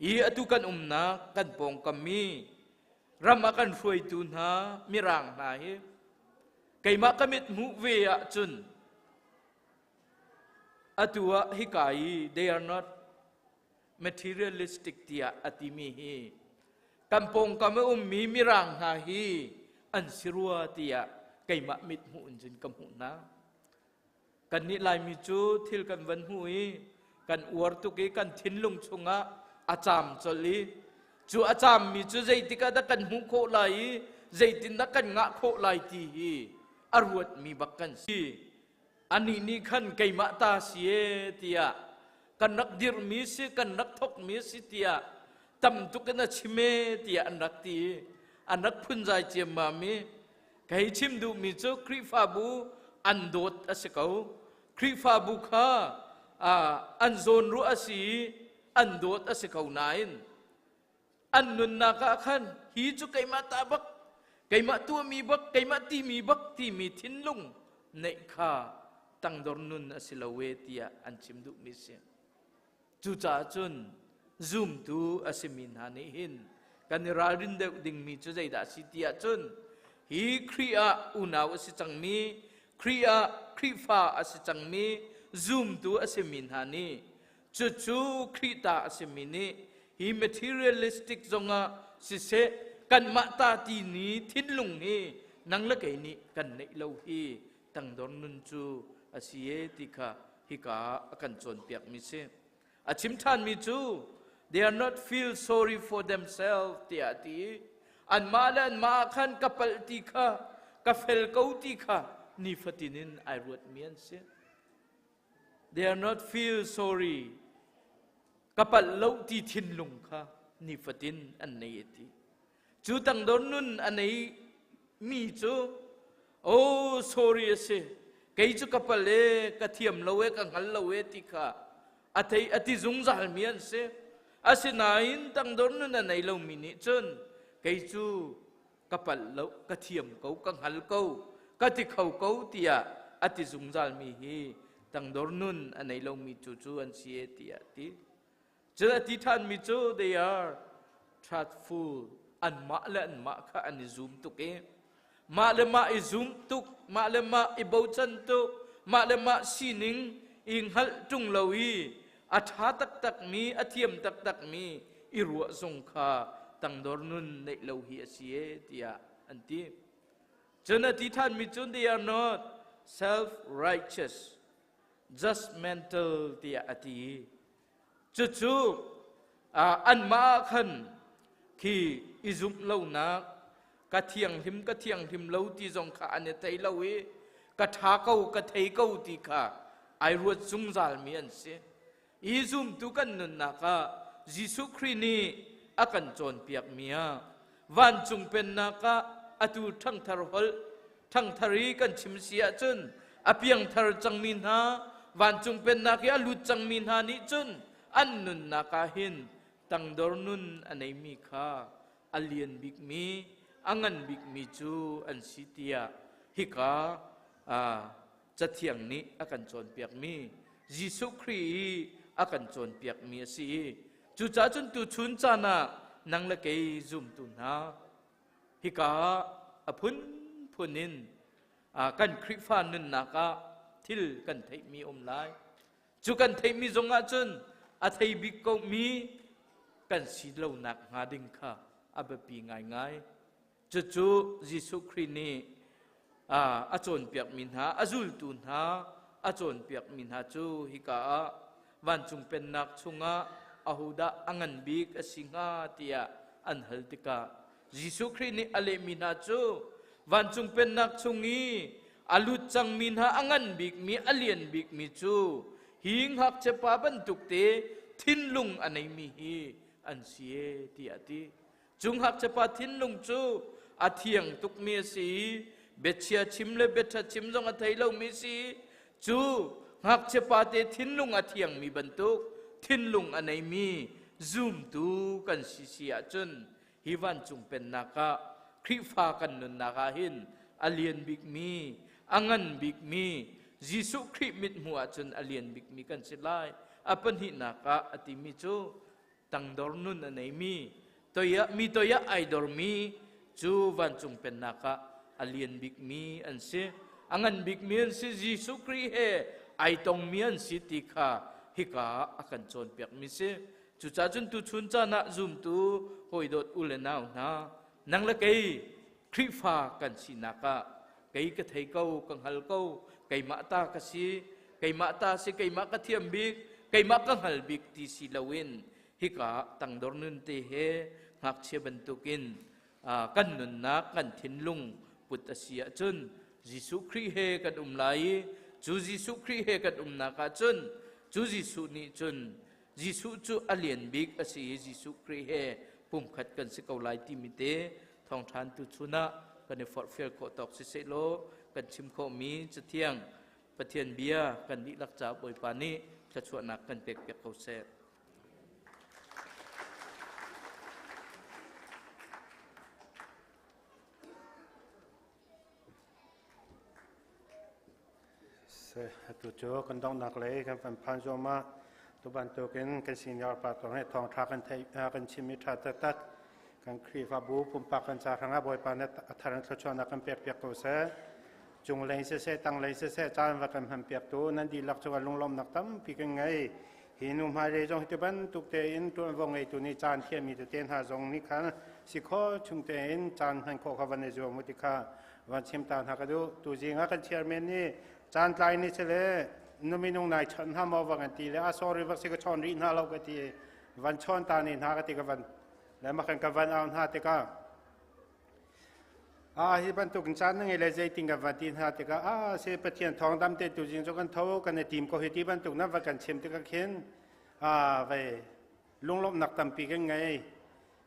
Hi atu kan umnak kan pawngkam mi ram ah kan hruaitu hna mirang hna hi keimah ka mit hmuh ve ahcun atu ah hika i they are not materialistic tiah a timi hi kan pawngkam a ummi mirang hna hi an si rua tiah keimah mit hmuh in cun ka hmuh hna. Kannih Laimi cu thil kan van hmuh i kan uar tuk i kan thinlung chungah a caam colh i cu a caammi cu zeitik ah dah kan hmuh khawh lai i zeitindah kan ngah khawh lai ti hi a ruatmi bak kan si. Anih nih khan keimah ta si e tiah kan rak dirhmi si kan rak thokmi si tiah tam tuk in a chim e tiah an rak ti an rak phunzai ciammam i kei chim duhmi cu Khrihfabu an dawt a si ko Khrihfabu kha an zawnruah a si i an dawt a si ko nain an nunnak ah khan hi cu keimah ta bak keimah tuahmi bak keimah timi bak timi thinlung neih kha tangdor nun a si lo e tiah an chim duhmi si cucaah cun zumtu a simi hna nih hin kan i ralrin deuh dingmi cu zeidah a si ti ahcun hi Khrih ah unau a si cangmi Khrih ah Khrihfa a si cangmi zumtu a simi hna nih Cucu Khrih ta a simi nih hi materialistic zongah siseh kanmah ta ti ni thinlung hi nang le kei nih kan neih lo hi tangdor nun cu a si e ti kha hika a kan cawnpiakmi si. A chim ṭhanmi cu. They are not feel sorry for themselves tiah a ti. Anmah le anmah ah khan ka palh ti kha, ka fel ko ti kha nifatin in ai ruatmi an si. They are not feel sorry. Ka palh lo ti thinlung kha nifatin an nei a ti. Cu tangdor nun a nei mi cu oh sorry a si kei cu ka pal e ka thiam lo e ka hngal lo e ti kha a thei a ti zungzal mi an si. Asinain tangdor nun a nei lomi nih cun kei cu ka palh lo ka thiam ko ka hngal ko ka ti kho ko tiah a ti zungzal mi hi tangdor nun a nei lomi cu cu an si e tiah a ti. Cun a ti ṭhanmi cu they are truthful. Anmah le anmah kha an i zum tuk i mah le mah i zum tuk, mah le mah i bochan tuk, mah le mah sining i hngalh ṭung lo i a ṭha taktakmi, a thiam taktakmi i ruah zong kha tangdor nun neih lo hi a si e tiah an ti. Cun a ti ṭhanmi cu they are not self-righteous, judgmental tiah a ti. Cucu anmah ah khan khi i zumh lonak ka thianghlim ka thianghlim lo ti zong kha an i thei lo i ka ṭha ko ka thei ko ti kha ai ruat zungzalmi an si. I zumtu kan nunnak ah Jesuh Khrih nih a kan cawnpiakmi ah vancung pennak ah atu ṭhangthar holh ṭhangthar i kan chim si ahcun a piangthar cangmi hna vancung pennak i a lut cangmi hna nih cun an nunnak ah hin tangdor nun a neimi kha a lian bikmi a ngan bikmi cu an si tiah hika Cathiang nih a kan cawnpiakmi Jesuh Khrih i a kan cawnpiakmi a si i cucaah cun tuchun caan ah nang le kei zumtu hna hika ah a phunphun in kan Khrihfa nunnak ah thil kan theihmi um lai. Cu kan theihmi zong ah cun a thei bik komi kan si lonak hnga ding kha a biapi ngaingai. Cucu Jesuh Khrih nih a cawnpiakmi hna, a zultu hna a cawnpiakmi hna cu hika ah vancung pennak chungah ahodah a ngan bik a si hnga tiah an hal tikah Jesuh Khrih nih a lehmi hna cu vancung pennak chung i a lut cangmi hna a ngan bikmi a lian bikmi cu hi ngakchiapa bantuk te thinlung a neimi hi an si e tiah a ti. Cu ngakchiapa thinlung cu a thiang tukmi a si i biachia chim le biaṭha chim zong a thei lomi a si. Cu ngakchiapa te thinlung a thiangmi bantuk thinlung a neimi zumtu kan si si ahcun hi vancung pennak ah Khrihfa kan nunnak ah hin a lian bikmi, a ngan bikmi Jesuh Khrih mithmuh ahcun a lian bikmi kan si lai. A pahnihnak ah a timi cu tangdor nun a neimi toiah mi toiah ai dormi cu vancung pennak ah a lian bikmi an si a ngan bikmi an si Jesuh Khrih he ai tongmi an si ti kha hika ah a kan cawnpiakmi si cucaah cun tuchun caan ah zumtu hawidawt u le nau hna nang le kei Khrihfa kan sinak ah kei ka thei ko ka hngal ko keimah ta ka si keimah ta si keimah ka thiam bik keimah ka hngal bik ti si loin hika tangdor nun te he ngakchia bantukin kan nunnak kan thinlung put a si ahcun Jesuh Khrih he kan um lai i cu Jesuh Khrih he kan umnak ahcun cu Jesuh nih cun Jesuh cu a lian bik a si i Jesuh Khrih he pumkhat kan si ko lai timi te thawngṭhan tu chun ah kan i forhfial khawh tawk siseh law kan chim khawhmi Cathiang Pathian bia kan dihlak caah Bawipa nih thluachuahnak kan pekpiak ko seh. Atu cu kan donghnak lei kan van phan zuahmah. Tu bantukin kan senior pastor nih thawngṭha kan theih kan chimmi ṭha taktak kan Khrihfabu pumpak kan ca hrangah Bawipa nih a thar in thluachuahnak kan pekpiak ko seh. Cunglei siseh, tanglei siseh, caan va kan hmanpiaktu nan dihlak cungah lunglawmhnak tampi kan ngei. Hi nu hmailei zong hi bantuk tein ṭuanvo ngeitu nih caan thiammi tete hna zong nih khan si khawh chung tein caan hman khawh kha van i zuam u ti kha van chim ta hna ka duh. Tuzing ah kan chairman nih caan tlai ni sile nu minung nai chawnh hna maw va kan ti le a sorry vak si ka chawn rih hna lo ka ti. Van chawn ta ni hna ka ti ka van le makan ka van au hna tikah a hi bantuk caan na ngei le zeitin kan van ti hna tikah a se Pathian thawng dam te tu jing cu kan tho kan i tim ko hi ti bantuk na va kan chim tikah khin a vei lunglawmhnak tampi kan ngei.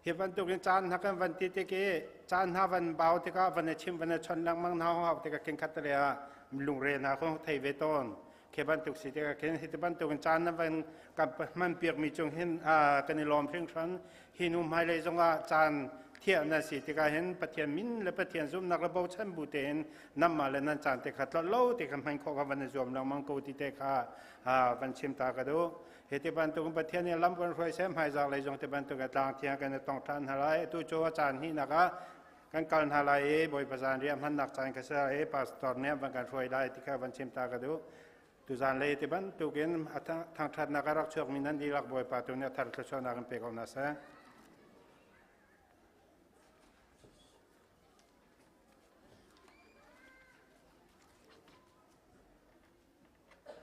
Hi bantuk in caan hna kan van ti tik i caan hna van bau tikah van i chim van i chon lengmang hna hau tikah khin khat le ah lungre hna kong thei ve tawn. Khi bantuk si tikah khin hi bantuk in caan na van kan hman piak mi cung hin kan i lawm hringhran. Hi nu hmailei zongah caan thiah nan si tikah hin Pathian min le Pathian zumhnak le bochan bu tein nanmah le nan caan te kha tlolh lo te kha hman khawh kha van i zuam lengmang ko ti te kha van chim ta ka duh. Hi ti bantuk Pathian nih lam kan hruai seh, hmaizarh lei zong ti bantuk tlang thiang kan i tong ṭhan hna lai. Atu cu a caan hnihnak ah kan kal hna lai i Bawipa zan riah hmannak caan kha si i pastor nih van kan hruai lai ti kha van chim ta ka duh. Tuzan lei ti bantukin thangṭhatnak a rak chuakmi nan dihlak Bawipa tu nih a thar thluachuahnak in pe ko hna seh.